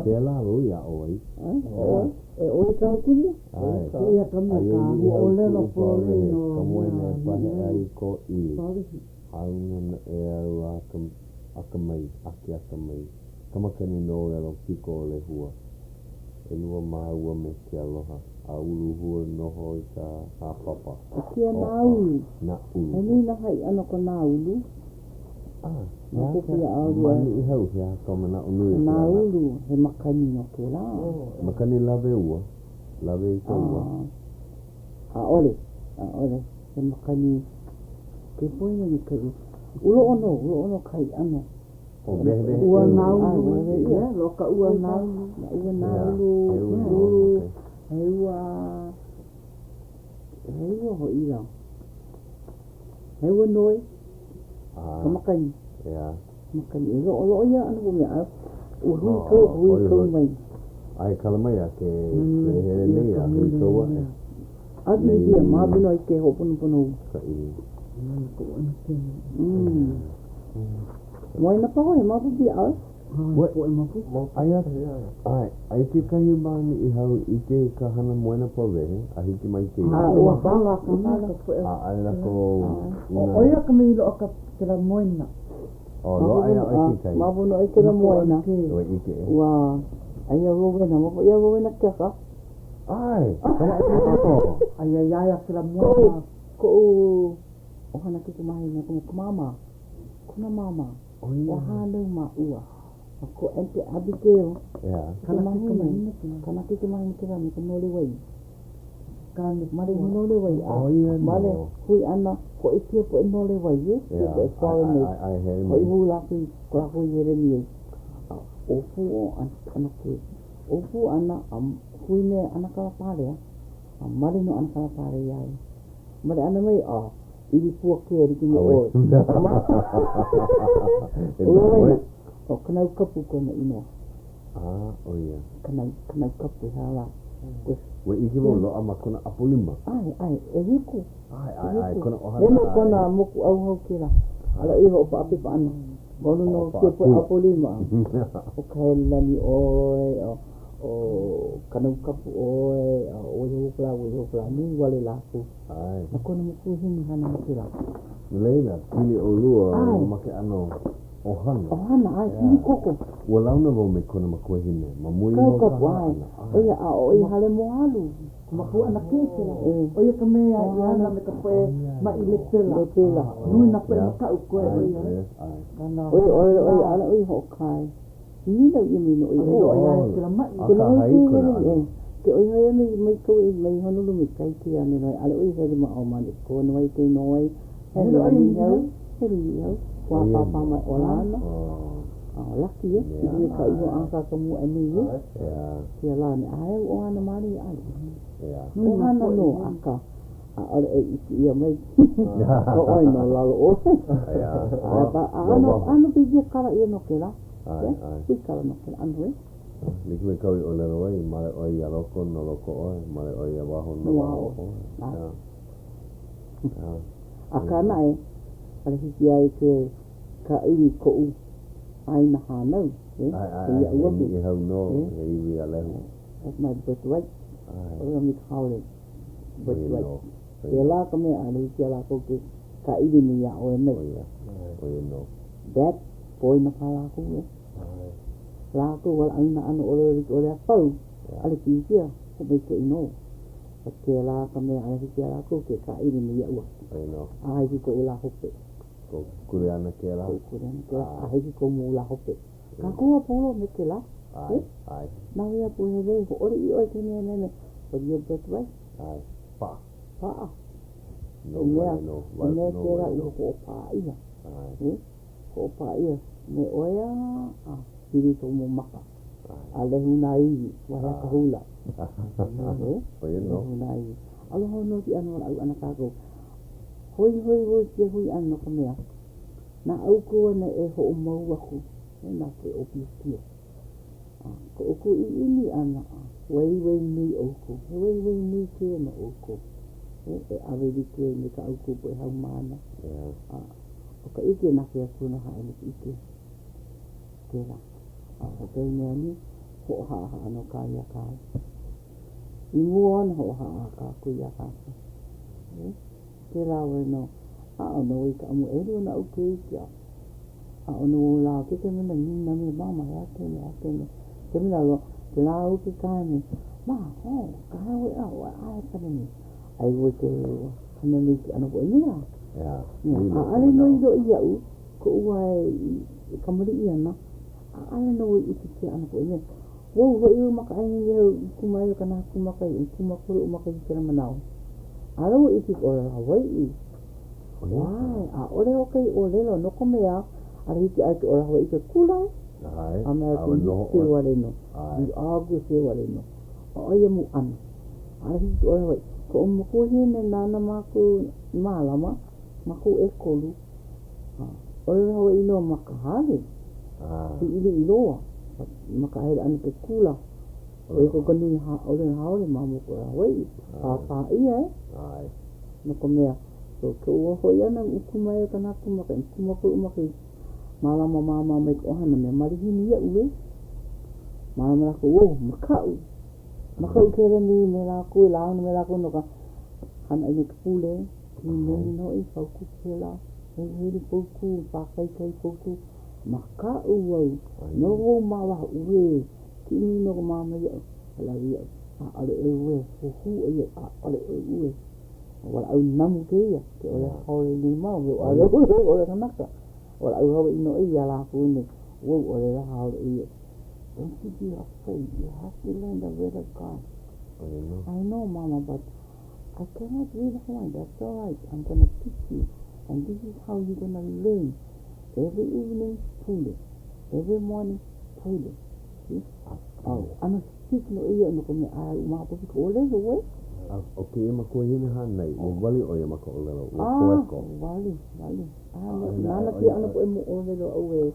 [SPEAKER 2] Pēlā wau i aʻo ai.
[SPEAKER 1] E ʻoe kāu kumu?
[SPEAKER 2] ʻAe.
[SPEAKER 3] Kēia ka mea
[SPEAKER 2] Aia
[SPEAKER 3] ka
[SPEAKER 2] i Niʻihau
[SPEAKER 3] huaʻōlelo
[SPEAKER 2] kuʻu
[SPEAKER 3] pololei
[SPEAKER 2] pāwehe,
[SPEAKER 3] no
[SPEAKER 2] ka moena e
[SPEAKER 3] mea
[SPEAKER 2] paheʻe ai ko ʻili.
[SPEAKER 3] Pāwehe.
[SPEAKER 2] Hāuna naʻeau akamai, akeakamai, ka makani nowelo piko o Lehua. ʻElua māua me ke aloha, a uluhua noho i ka hāpapa.
[SPEAKER 1] ʻO kēia Nāulu.
[SPEAKER 2] Nāulu.
[SPEAKER 1] He nui nā hai ʻano ka Nāulu.
[SPEAKER 2] A, he aha ka, ma Niʻihau, he aha ka manaʻo nui o kēlā?
[SPEAKER 1] Nāulu, he makani nō kēlā.
[SPEAKER 2] Makani lawe ua, lawe i ka ua.
[SPEAKER 1] ʻAʻole, ʻaʻole, he makani, ke poina nei ka ua. Uloʻo nō, uloʻo nō ka hai ʻano.
[SPEAKER 3] Ua nāulu, yeah, loa ka ua nāulu.
[SPEAKER 1] Na ua nāulu, ulu, he ua, he ua hoʻi la. He ua noe, ka makani.
[SPEAKER 2] Yeah.
[SPEAKER 1] Makani, e loʻo, loʻo ia ʻano mea, a ua huikau, huikau mai.
[SPEAKER 2] A e kala mai a ke, ke hele nei a huikau aʻe.
[SPEAKER 1] A pilikia, māpuna i ke hoʻoponopono.
[SPEAKER 2] Ka ʻili.
[SPEAKER 1] Moena paha, he maopopo iā ʻoe?
[SPEAKER 2] Aia, ʻae, aia kekahi ma Niʻihau ʻike i ka hana moena pāwehe a hiki mai kēia.
[SPEAKER 1] A ua hala ka mea.
[SPEAKER 2] A ʻaʻole lākou una.
[SPEAKER 3] ʻO ia ka mea i loaʻa ka kēlā moena.
[SPEAKER 2] Oh, loaʻa iā ʻoe kekahi.
[SPEAKER 1] Maopopo nō i kēlā moena.
[SPEAKER 2] Ua ʻike.
[SPEAKER 1] Ua, aia Rowena, maopopo iā Rowena Keaka.
[SPEAKER 2] ʻAe, kamaʻilio.
[SPEAKER 3] Aia iā ia kēlā moena.
[SPEAKER 1] Koʻu, koʻu ʻohana keiki mahina, koʻu māmā. Kona māmā. Ua hānau māua. Ma ko Aunty Abigail.
[SPEAKER 3] Kana keikamahine
[SPEAKER 1] kela. Kana keikamahine kela me ka Nolewai. Male Nolewai a male hui ʻana hoʻi kēia poʻe Nolewai e, kēia poʻe foreigners. Hoʻi hou lākou i ko lākou i hele nei ai. A ʻōpū ʻo ʻAnakē. ʻŌpū ʻana a hui me ʻAnakala Palea. A male nō ʻAnakala Palea iā ia. Male ʻana mai a ʻili pua kē like me ʻoe. Eia waena, ʻo Kanaukapu kona inoa.
[SPEAKER 2] A, ʻo ia.
[SPEAKER 1] Kanau, Kanaukapu, he aha lā.
[SPEAKER 2] Ua ʻike wau loaʻa ma kona ʻapo lima.
[SPEAKER 1] ʻAe, ʻae, ʻehiku.
[SPEAKER 2] ʻAe, ʻae, ʻae, kona ʻohana.
[SPEAKER 1] Me nō kona mokuʻauhau kēlā. ʻAʻole i hoʻopaʻa pepa ʻana. Ma luna o kēia poʻe ʻapo lima. ʻO Kahelelani ʻoe, ʻo, ʻo Kanaukapu ʻoe, ʻo Waihohokula, Waihohokula, nui wale lākou.
[SPEAKER 2] ʻAe.
[SPEAKER 1] Na kona makuahine hana mai kēlā.
[SPEAKER 2] No laila, pili ʻolua ma ke ʻano ʻohana.
[SPEAKER 1] ʻOhana, ʻae, pili koko.
[SPEAKER 2] Ua launa wau me kona makuahine ma mua iho o ka
[SPEAKER 1] hana ʻana. ʻO ia, a ʻo ia Halemoalu.
[SPEAKER 3] Makua ʻanakē kēlā. ʻO ia ka mea i hana me ka poʻe maʻi lepela.
[SPEAKER 1] Lepela.
[SPEAKER 3] Nui nā poʻe makaʻu koe ʻo ia.
[SPEAKER 1] ʻO ia, ʻo ia, ʻo ia, ʻaʻole ʻo ia hoʻokae. Nīnau ʻia mai nō ʻo ia.
[SPEAKER 3] ʻAʻole loaʻa iā ia kēlā maʻi.
[SPEAKER 1] Ke lohe ke hele mai, ke ʻoi hoi mai mai Kauaʻi mai Honolulu mai kai ke ane lohe, ʻaʻole ʻo ia hele ma o ma ko no ai ke noi, hele a Niʻihau, hele i Niʻihau, wā pāpā mai ola ana. A laki e, i me ka iho a ka ka mua e nei e. Kia lā ne ae o ana mali ʻale. ʻOhana nō, akā, ʻaʻole e ʻike ʻia mai. ʻO ʻoe no lalo ʻoe. A ʻano, ʻano pilikia kala ʻia no kēlā. Huikala no kēlā ʻano e.
[SPEAKER 2] Like me kāu i ʻōlelo ai, male ʻoe iā loko, no loko ʻoe, male ʻoe iā waho, no waho ʻoe.
[SPEAKER 1] Akā naʻe, ʻaʻole hiki ai ke kāʻili koʻu ʻāina hānau, e,
[SPEAKER 2] ʻAe, ʻae, ʻae, he Niʻihau nō, he iwi a lehu.
[SPEAKER 1] That's my birthright. ʻO ia me ka haole birthright. Kēlā ka mea ʻaʻole hiki iā lākou ke kāʻili mai iā ʻoe mai.
[SPEAKER 2] ʻO ia, ʻo ia nō.
[SPEAKER 1] That poina kā lākou e. Lākou walaʻau nā ʻano ʻōlelo like ʻole a pau, ʻaʻole pilikia, hoʻomaikaʻi nō. But kēlā ka mea ʻaʻole hiki iā lākou ke kāʻili mai iaʻu aku.
[SPEAKER 2] ʻO ia nō.
[SPEAKER 1] A hiki koʻu lā hope.
[SPEAKER 2] Kou kuleana kēlā.
[SPEAKER 1] Koʻu kuleana kēlā. A hiki koʻu mau lā hope. Kākou a pau loa me kēlā.
[SPEAKER 2] ʻAe, ʻae.
[SPEAKER 1] Nā wea pūhele, hōʻole ʻiʻo i ke mea mea, but your birthright.
[SPEAKER 2] ʻAe, paʻa.
[SPEAKER 1] Paʻa.
[SPEAKER 2] No wale nō.
[SPEAKER 1] He mea kēlā ua hoʻopaʻa ʻia.
[SPEAKER 2] ʻAe.
[SPEAKER 1] E, hoʻopaʻa ʻia me ʻoe a, a pili kou mau maka. A lehu nā iwi, wahi a ka hula. E,
[SPEAKER 2] ʻO ia nō.
[SPEAKER 1] Lehu nā iwi. Aloha nō ke ʻano walaʻau ʻana kākou. Hoihoi wau i kēia hui ʻana no ka mea, Na ʻoukou ana e hoʻomau aku e nā poʻe ʻōpiopio. A ko ʻoukou ʻiʻini ʻana, a waiwai nui ʻoukou, he waiwai nui kēia no ʻoukou, e, e ʻawe like ai me kā ʻoukou poʻe haumāna. A ʻo ka ʻike na ke Akua nō haʻi me ka ʻike kēlā. A ʻo kekahi mea nui, hoʻohaʻahaʻa nō kā iā kāua. I mua ona hoʻohaʻahaʻa kākou iā kākou. E? Kēlā wale nō, a ʻo nō i ka ʻamu ʻelua naʻu keiki a a ʻo nō lā ke ke mena nina me mama he ake me ake me ke mena lo ke lā u ke kae me ma ho ka he we a o a e pane me ai we ke hana nei ke ʻano poʻe mea
[SPEAKER 2] ʻEā,
[SPEAKER 1] a ʻaʻole nō i loʻi iaʻu koʻu wā e kamaliʻi ana ʻaʻole nō i ʻike kēia ʻano poʻe mea Ua hoʻi au ma ka ʻāina Niʻihau i kūmāiwa kanahākūmākahi ʻumikūmākolu makahiki kēlā manawa. ʻAʻole wau ʻike i ka ʻōlelo Hawaiʻi. ʻAe, ʻaʻole hoʻokahi ʻōlelo no ka mea, ʻaʻole hiki iāʻoe ke ʻōlelo Hawaiʻi ke kula.
[SPEAKER 2] ʻAe,
[SPEAKER 1] A mea
[SPEAKER 2] a ua noho
[SPEAKER 1] ʻoe. wale nō.
[SPEAKER 2] ʻAe.
[SPEAKER 1] Geography wale nō. ʻO ia mau ʻano. ʻAʻole hiki ke ʻōlelo Hawaiʻi. Koʻu makuahine nāna mākou i mālama, mākou ʻekolu. ʻŌlelo Hawaiʻi nō ma ka hale, liʻiliʻi loa, ma ka hele ʻana i ke kula, ʻo ia ko ka nui ʻōlelo haole ma mua o ka ʻōlelo Hawaiʻi, pāpā ʻia e, no ka mea, ʻo koʻu hoʻi ʻana ʻumikūmāiwa kanahākūmākahi, ʻumikūmākolu makahiki, mālama māmā mai ka ʻohana mea malihini iaʻu e, mālama lākou, oh, makaʻu, makaʻu ke hele nei me lākou, e launa me lākou no ka hana ʻana i ka pule. Pīneni nō i paukū kēlā, heluhelu paukū, pākaikai paukū, makaʻu au, noho wau ma waho, uē, kiʻi nui nō ka māmā iaʻu, hālawe iaʻu, ʻaʻole ʻoe uē, huhū ʻoe iaʻu, ʻaʻole ʻoe uē. Walaʻau namu kēia, ke ʻōlelo haole nei mau, he ʻōlelo kanaka. ʻO laʻu Hawaiʻi nō ia lākou nei, ua ʻōlelo haole ia. Don't you be afraid, you have to learn the word of God. I know mama, but I cannot read Hawaiian. That's all right, I'm gonna teach you. And this is how you're gonna learn. Every evening, pule. Every morning, pule. See? Oh, ʻano hiki nō ia no ka mea ʻae u maopopo i ka ʻōlelo, ʻe.
[SPEAKER 2] A ʻo kēia makuahine hānai, ua wali ʻo ia ma ka ʻōlelo, ua poeko.
[SPEAKER 1] Ah, wali, wali. A nāna kēia ʻano poʻe moʻolelo aʻu e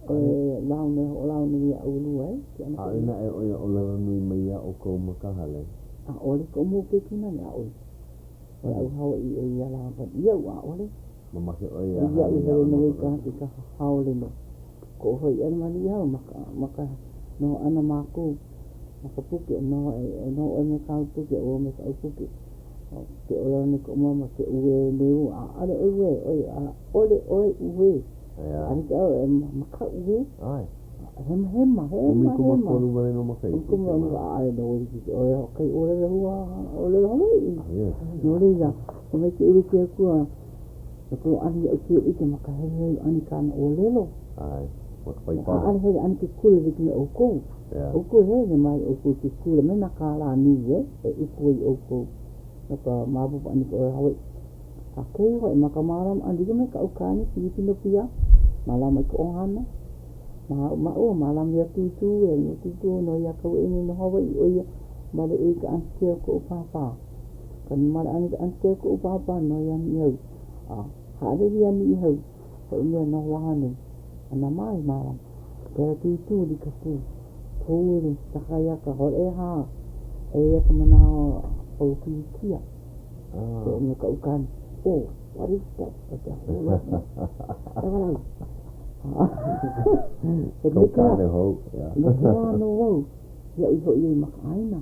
[SPEAKER 1] e launa, e hoʻolauna nei iaʻu ʻolua, e.
[SPEAKER 2] ʻAʻole naʻe ʻo ia ʻōlelo nui mai iā ʻoukou ma ka hale.
[SPEAKER 1] ʻAʻole koʻu mau keiki nani, ʻaʻole. ʻO laʻu Hawaiʻi e ia lā, but iaʻu ʻaʻole.
[SPEAKER 2] Mamake ʻoe
[SPEAKER 1] iā Iaʻu hele nō i ka i ka haole nō. Koʻu hoʻi ʻana ma Niʻihau ma ka ma ka noho ʻana mākou ma ka puke, noho e noho ʻoe me kāu puke, ʻo wau me kaʻu puke. Ke ʻōlelo nei koʻu mama, ke uē nei au, ʻaʻole ʻoe uē, ʻoe, ʻaʻole ʻoe uē. ʻAʻole ke ʻaʻole, makaʻu ē. Hemahema, hema, hema.
[SPEAKER 2] 13 wale nō makahiki.
[SPEAKER 1] ʻAʻole nō hiki ke ʻōlelo hoʻokahi ʻōlelo hua, ʻōlelo Hawaiʻi. No laila, ʻo me ke ulu ke akua, no ka loaʻa iaʻu kēia ʻike ma ka heluhelu ʻana i kāna ʻōlelo.
[SPEAKER 2] ʻAe, ma ka Paipala.
[SPEAKER 1] ʻAʻole hele ʻana ke kula like me ʻoukou. ʻOukou hele mai ʻoukou i ke kula me nā kālā nui e, e uku ai ʻoukou no ka maopopo ʻana i ka ʻōlelo Hawaiʻi. A kēia hoʻi ma ka mālama ʻana like me kaʻu kāne Pilipino pia, mālama i ka ʻohana. Ma maʻu, mālama iā Tūtū, e no Tūtū no iā Kauaʻi nei no Hawaiʻi ʻo ia, male ʻoe i ka aunty o koʻu pāpā. Ka male ʻana i ka aunty o koʻu pāpā no iā Niʻihau. A haʻalele iā Niʻihau, hoʻi mea no Wānei. A na Māi mālama. Pēlā Tūtū like pū. Pūle, kakahiaka, holo ʻehā. Eia ka manawa o pilikia. Ke me kaʻu kāne. Oh, what is that? E walaʻau.
[SPEAKER 2] Kou kāne hou,
[SPEAKER 1] yeah. Me kēlā nō wau, iaʻu i hoʻi ai ma ka ʻāina.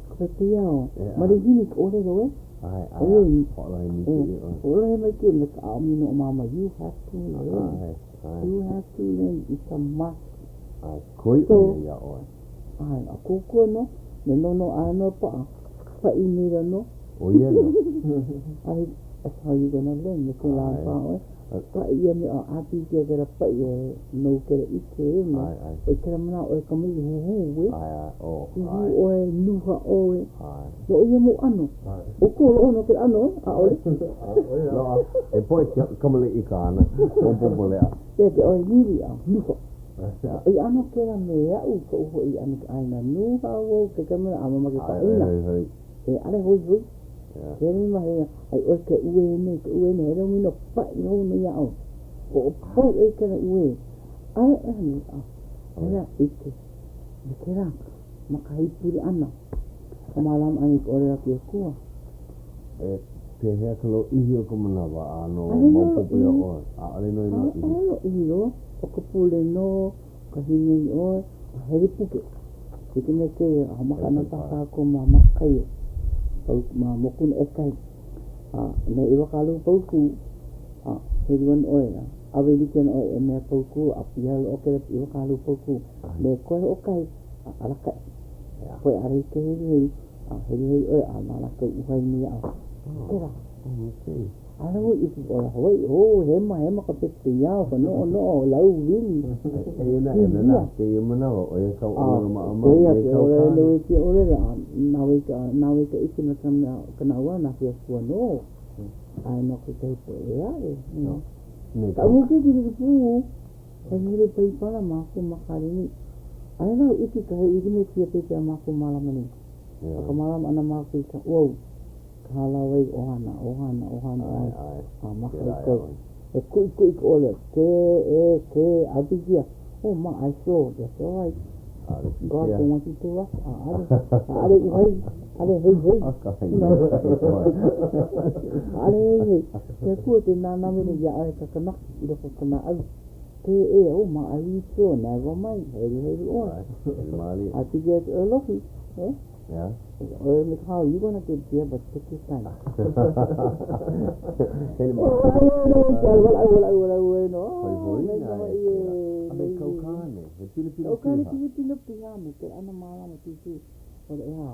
[SPEAKER 1] Ka pepeiao, malihini ka ʻōlelo, e?
[SPEAKER 2] ʻAe, ʻae, hoʻolohe maikaʻi ʻoe.
[SPEAKER 1] Hoʻolohe maikaʻi me ka ʻaʻami nō o Māmā, you have to learn.
[SPEAKER 2] ʻAe, ʻae.
[SPEAKER 1] You have to learn, it's a must.
[SPEAKER 2] ʻAe, koi ʻo ia iā ʻoe.
[SPEAKER 1] ʻAe, a kōkua nō, me nono ʻae nō paʻa, paʻi maila nō.
[SPEAKER 2] ʻO ia nō.
[SPEAKER 1] ʻAe, that's how you gonna learn, me kēlā pā ʻoe. Paʻi ia mea, a pilikia kēlā paʻi e nou kēlā ʻike, you know.
[SPEAKER 2] ʻAe, ʻae.
[SPEAKER 1] ʻOi kēlā manawa ʻoe ka maʻi huhū, e.
[SPEAKER 2] ʻAe, ʻae, oh,
[SPEAKER 1] ʻae. Huhū ʻoe, nuha ʻoe.
[SPEAKER 2] ʻAe.
[SPEAKER 1] No ia mau ʻano. ʻOukou loaʻa nō kēlā ʻano, e? ʻAʻole.
[SPEAKER 2] Loaʻa. He poʻe kamaliʻi kāna, maopopo leʻa.
[SPEAKER 1] Pehea ke ʻoe hili a nuha. ʻO ia ʻano kēlā me aʻu koʻu hoʻi ʻana i ka ʻāina nuha wau kekahi mea a mamake pāʻina. E ʻaʻole hoihoi. Hele mai he ai ʻoe ke uē nei, ke uē nei, hele mai nō paʻi hou nō iā ʻoe. Hoʻopau ʻoe i kēlā uē. ʻAʻole ʻoe hana i ʻaʻole ʻike me kēlā ma ka haipule ʻana, ka mālama ʻana i ka ʻōlelo a ke Akua.
[SPEAKER 2] E, pehea ka lōʻihi o ka manawa a no maopopo iā ʻoe? ʻAʻole nō i lōʻihi.
[SPEAKER 1] ʻAʻole lōʻihi loa. ʻO ka pule nō, ka hīmeni ʻoe, a hele puke. Like me kēia, a hoʻomaka ana paha kākou ma Makaio, pau ma mokuna ʻekahi, a me 20 paukū, a helu ana ʻoe, a ʻawe like ana ʻoe e mea paukū, a piha loa kēlā 20 paukū, me koe hoʻokahi, a alakaʻi. Koe ʻaʻole hiki ke heluhelu, A heluhelu ʻoe a na lākou uhai nei iā ʻoe. Kēlā. ʻAʻole wau i ʻike ʻo Hawaiʻi, oh, hema, hema ka pepeiao, ka noʻonoʻo, lau wili.
[SPEAKER 2] Eia naʻe, na nā kēia manawa, ʻo ia kāu ʻōlelo maʻamau,
[SPEAKER 1] me kāu kāne. ʻO ia ke ʻōlelo, a na wai ka, na wai ka ʻike no ka mea, ka naʻauao, na ke Akua nō. Aia nō kekahi poʻe ʻē aʻe, you know. Kaʻu mau keiki like pū. Heluhelu Paipala mākou ma ka hale nei. ʻAʻole lā au ʻike i ka helu me kēia pepe a mākou mālama nei. ʻO ka mālama ʻana mākou i ka ʻuau, ka hālāwai ʻohana, ʻohana, ʻohana, ʻohana, a mākaukau. E kuʻikuʻi ka ʻōlelo, ke, e, ke, a pikia. Oh ma, I saw, that's all right. God don't want you to rush. ʻAʻole, ʻaʻole uhai, ʻaʻole heihei. ʻAʻole heihei. Ke Akua ke nānā mai nei iā ʻoe ka kanaka i loko o ka naʻau. Ke e, oh ma, I read so, never mind, heluhelu ʻoe. A piki atu ʻoe lohi, eh?
[SPEAKER 2] Yeah.
[SPEAKER 1] ʻOe me ka hao, you gonna get there, but take your time.
[SPEAKER 2] Hele
[SPEAKER 1] mai.
[SPEAKER 2] Hoihoi naʻe. A me kau kāne, he pilipili
[SPEAKER 1] piha. Kau kāne pilipili piha me ke ʻano mālama tūtū. ʻO le ʻeā.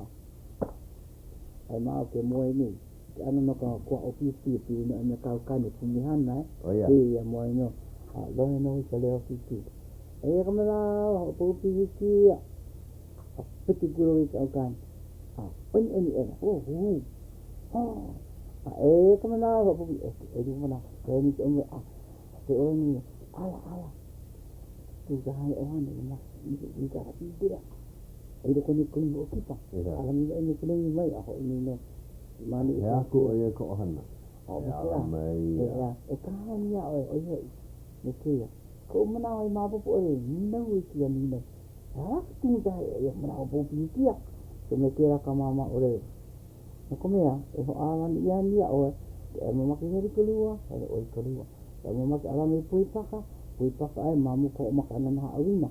[SPEAKER 1] Ai māu ke moe nei. Ke ʻano no ka kua ʻōpiopio pili nō me kāu kāne pumehana e.
[SPEAKER 2] ʻO ia.
[SPEAKER 1] Kēia moe nō. A lohe nō i ka leo kīkī. Eia ka manawa hoʻopōpilikia. A peku kula i kaʻu kāne. A ʻoniʻoni ʻela. Oh, hū. Ha. A eia ka manawa hoʻopōpilikia. E ʻelua manawa. Lohe nō i kaʻu mea. A ke ʻoe nui. Ala, ala. Kū ka hale ʻohana i ma. I ka pipia. I loko nei kuni hoʻokipa. Ala mai ʻoe me ke mai a hoʻi nei nō.
[SPEAKER 2] He aku ʻo ia i ka ʻohana. E ala mai
[SPEAKER 1] ia. E kāhea iā ʻoe, ʻo ia hoʻi, me kēia. Koʻu manaʻo i maopopo ʻole, nīnau i kēia nīnau. He aha ke kumu i kahi ia manaʻo pōpilikia? So me kēlā ka māmā ʻōlelo. No ka mea, e hoʻālani ʻia ana iā ʻoe, ke ʻoe mamake hele i ka lua, hele ʻoe i ka lua. Ke ʻoe mamake ala mai pui paka, pui paka ʻoe ma mua ka hoʻomaka ʻana nā haʻawina.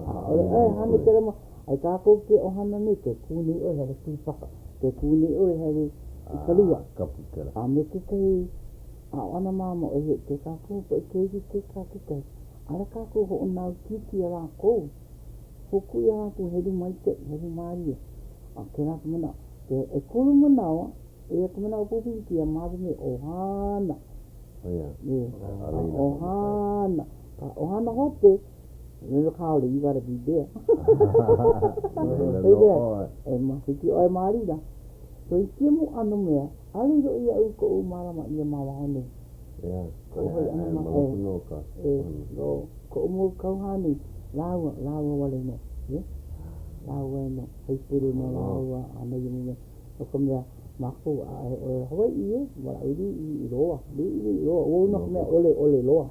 [SPEAKER 1] ʻAʻole ʻoe hana kēlā mea. Ai kākou ke ʻohana nei, ke kū nei ʻoe hele pui paka, ke kū nei ʻoe hele i ka lua. A me kekahi aʻo ʻana māmā ʻoe he ke kākou poʻe keiki ke kā kekahi. ʻAʻole kākou hoʻonāukiuki iā lākou. Hoʻokuʻu iā lākou helu maikaʻi, helu mālie. A kēlā ka manaʻo. Ke ʻekolu manawa, eia ka manaʻo pōpilikia mālie me ʻohana. ʻOhana. Ka ʻohana hope, remember haole, you gotta be there. E ma, hiki ʻoe ma laila. So i kēia mau ʻano mea, ʻaʻole i loaʻa iaʻu koʻu mālama ʻia ma waho nei. Koʻu hoʻi ʻana ma, e, e, koʻu mau kauhane, lāua, lāua wale nō. Lāua nō, haipule nō lāua a no ia mau mea. No ka mea, mākou ʻaʻohe ʻōlelo Hawaiʻi e, walaʻau liʻiliʻi loa, liʻiliʻi loa, ua no ka mea ʻole, ʻole loa.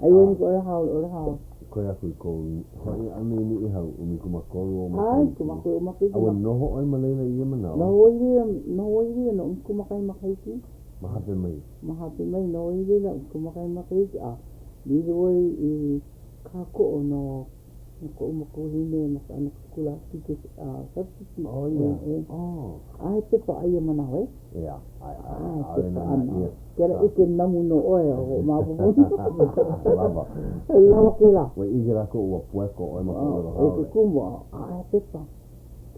[SPEAKER 1] Ai ua niko ʻole haole, ʻole haole.
[SPEAKER 2] Koe aku i kou hoʻi ʻana i Niʻihau, 13 ou
[SPEAKER 1] makahiki. ʻAe, 13 ou makahiki.
[SPEAKER 2] A ua noho ʻoe ma laila i ia manawa?
[SPEAKER 1] Noho i laila, noho i laila no 11 makahiki.
[SPEAKER 2] Ma hape mai?
[SPEAKER 1] Ma hape mai, noho i laila 11 makahiki, a lilo ai i kākoʻo no No koʻu makuahine ma ka ʻano kula substitute.
[SPEAKER 2] Oh, ia. Oh.
[SPEAKER 1] A he pepa a ia manawa, e?
[SPEAKER 2] Ia. ʻAe, ʻae. ʻAʻole nānā ʻia.
[SPEAKER 1] Kēlā ʻike namu nō ʻoe a hoʻomaopopo.
[SPEAKER 2] Lawa.
[SPEAKER 1] Lawa kēlā.
[SPEAKER 2] Ua ʻike lākou ua pueko ʻoe ma ka ʻōlelo haole.
[SPEAKER 1] E ke kumu, ʻaʻohe pepa.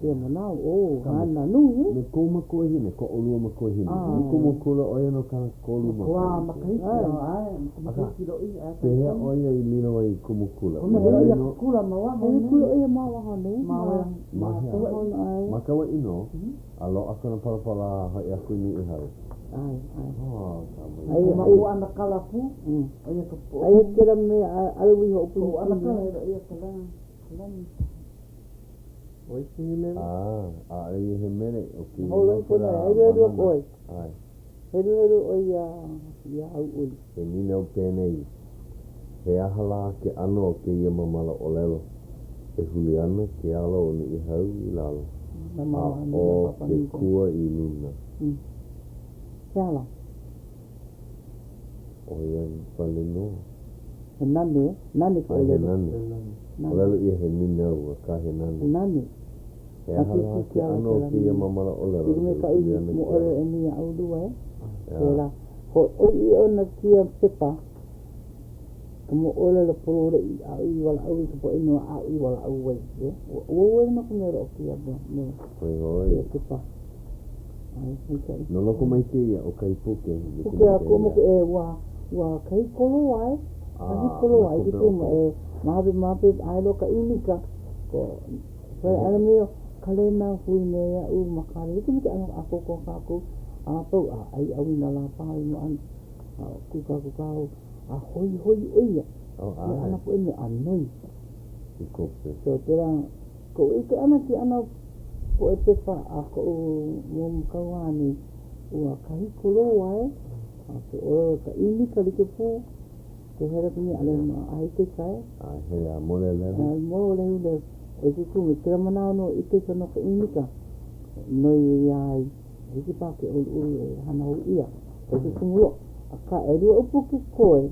[SPEAKER 1] Kēia manawa, oh, hana nui, e?
[SPEAKER 2] Me kou makuahine, ko ʻolua makuahine. I kumu kula ʻo ia no 30 makahiki. Akā, pehea ʻo ia i lilo ai i kumu kula?
[SPEAKER 1] Ua hele nō. Hele kula ʻo ia ma waho nei.
[SPEAKER 2] Ma hea? Ma Kauaʻi nō. A loaʻa kona palapala a hoʻi aku i Niʻihau.
[SPEAKER 1] ʻAe, ʻae.
[SPEAKER 2] Oh, ka maikaʻi.
[SPEAKER 1] Aia ʻanakala pū. ʻO ia ka poʻo. Aia kēlā mea ʻaʻole ua i hoʻopuni. ʻanakala, ʻo ia ka lani.
[SPEAKER 2] Ah, ʻaʻole ia he mele ʻo kēia
[SPEAKER 1] Holo
[SPEAKER 2] nō kēlā
[SPEAKER 1] Heluhelu
[SPEAKER 2] banana.
[SPEAKER 1] ʻoe.
[SPEAKER 2] ʻAe.
[SPEAKER 1] Heluhelu ʻoe iā, iā Hauʻoli.
[SPEAKER 2] He nīnau penei, He aha lā ke ʻano o kēia māmala ʻōlelo? E huli ana ke alo o Niʻihau i lalo,
[SPEAKER 1] Na
[SPEAKER 2] a
[SPEAKER 1] mama
[SPEAKER 2] ʻo
[SPEAKER 1] na papa
[SPEAKER 2] ke
[SPEAKER 1] niko.
[SPEAKER 2] kua i luna.
[SPEAKER 1] Mm. He aha lā?
[SPEAKER 2] ʻO ia wale nō.
[SPEAKER 1] He nane, nane ka
[SPEAKER 2] ʻAe, he
[SPEAKER 1] ʻōlelo.
[SPEAKER 2] nane.
[SPEAKER 1] Nane.
[SPEAKER 2] ʻŌlelo ʻia he nīnau, akā he nane.
[SPEAKER 1] He nane.
[SPEAKER 2] He aha lā ke ʻano o kēia māmala ʻōlelo
[SPEAKER 1] I
[SPEAKER 2] e
[SPEAKER 1] ka
[SPEAKER 2] huli ana ke alo?
[SPEAKER 1] e nui a ʻolua e. Kēlā. Hōʻoiʻiʻo na kēia pepa ka moʻolelo pololeʻi aʻu i walaʻau i ka poʻe inoa aʻu i walaʻau ai. E? Ua ua wale nō ka mea loʻo kēia mea, mea.
[SPEAKER 2] Hoihoi.
[SPEAKER 1] Kēia pepa. ʻAe, maikaʻi.
[SPEAKER 2] No loko mai kēia o kahi puke like
[SPEAKER 1] Puke
[SPEAKER 2] me
[SPEAKER 1] a kumu
[SPEAKER 2] kēia.
[SPEAKER 1] e ua, ua kahiko loa e. Kahiko loa i ke kumu e mahape mahape ʻae loa ka ʻīnika. Ko, Koe ʻana me o Kalena hui me aʻu ma ka like me ke ʻano a kōkua kākou a pau a ʻai ʻauinalā paha i mua ʻana a kūkākūkā hou a hoihoi ʻo ia
[SPEAKER 2] Oh,
[SPEAKER 1] ia
[SPEAKER 2] ʻae.
[SPEAKER 1] ʻana poʻe mea a noi.
[SPEAKER 2] I kope.
[SPEAKER 1] So kēlā koʻu ʻike ʻana ke ʻano poʻe pepa a koʻu mau kauāne ua kahiko loa e a ke ʻōlelo ka ʻīnika like pū Ke hele aku nei ʻaʻole ma ʻae ikaika e.
[SPEAKER 2] A hele a mole lehu.
[SPEAKER 1] A mole lehulehu. ʻO ke kumu, kēlā manawa nō ikaika no ka ʻīnika. Noi iā ai, hiki paha ke ʻoluʻolu e hana hou ʻia. ʻO ke kumu loa. Akā, ʻelua ou puke koe,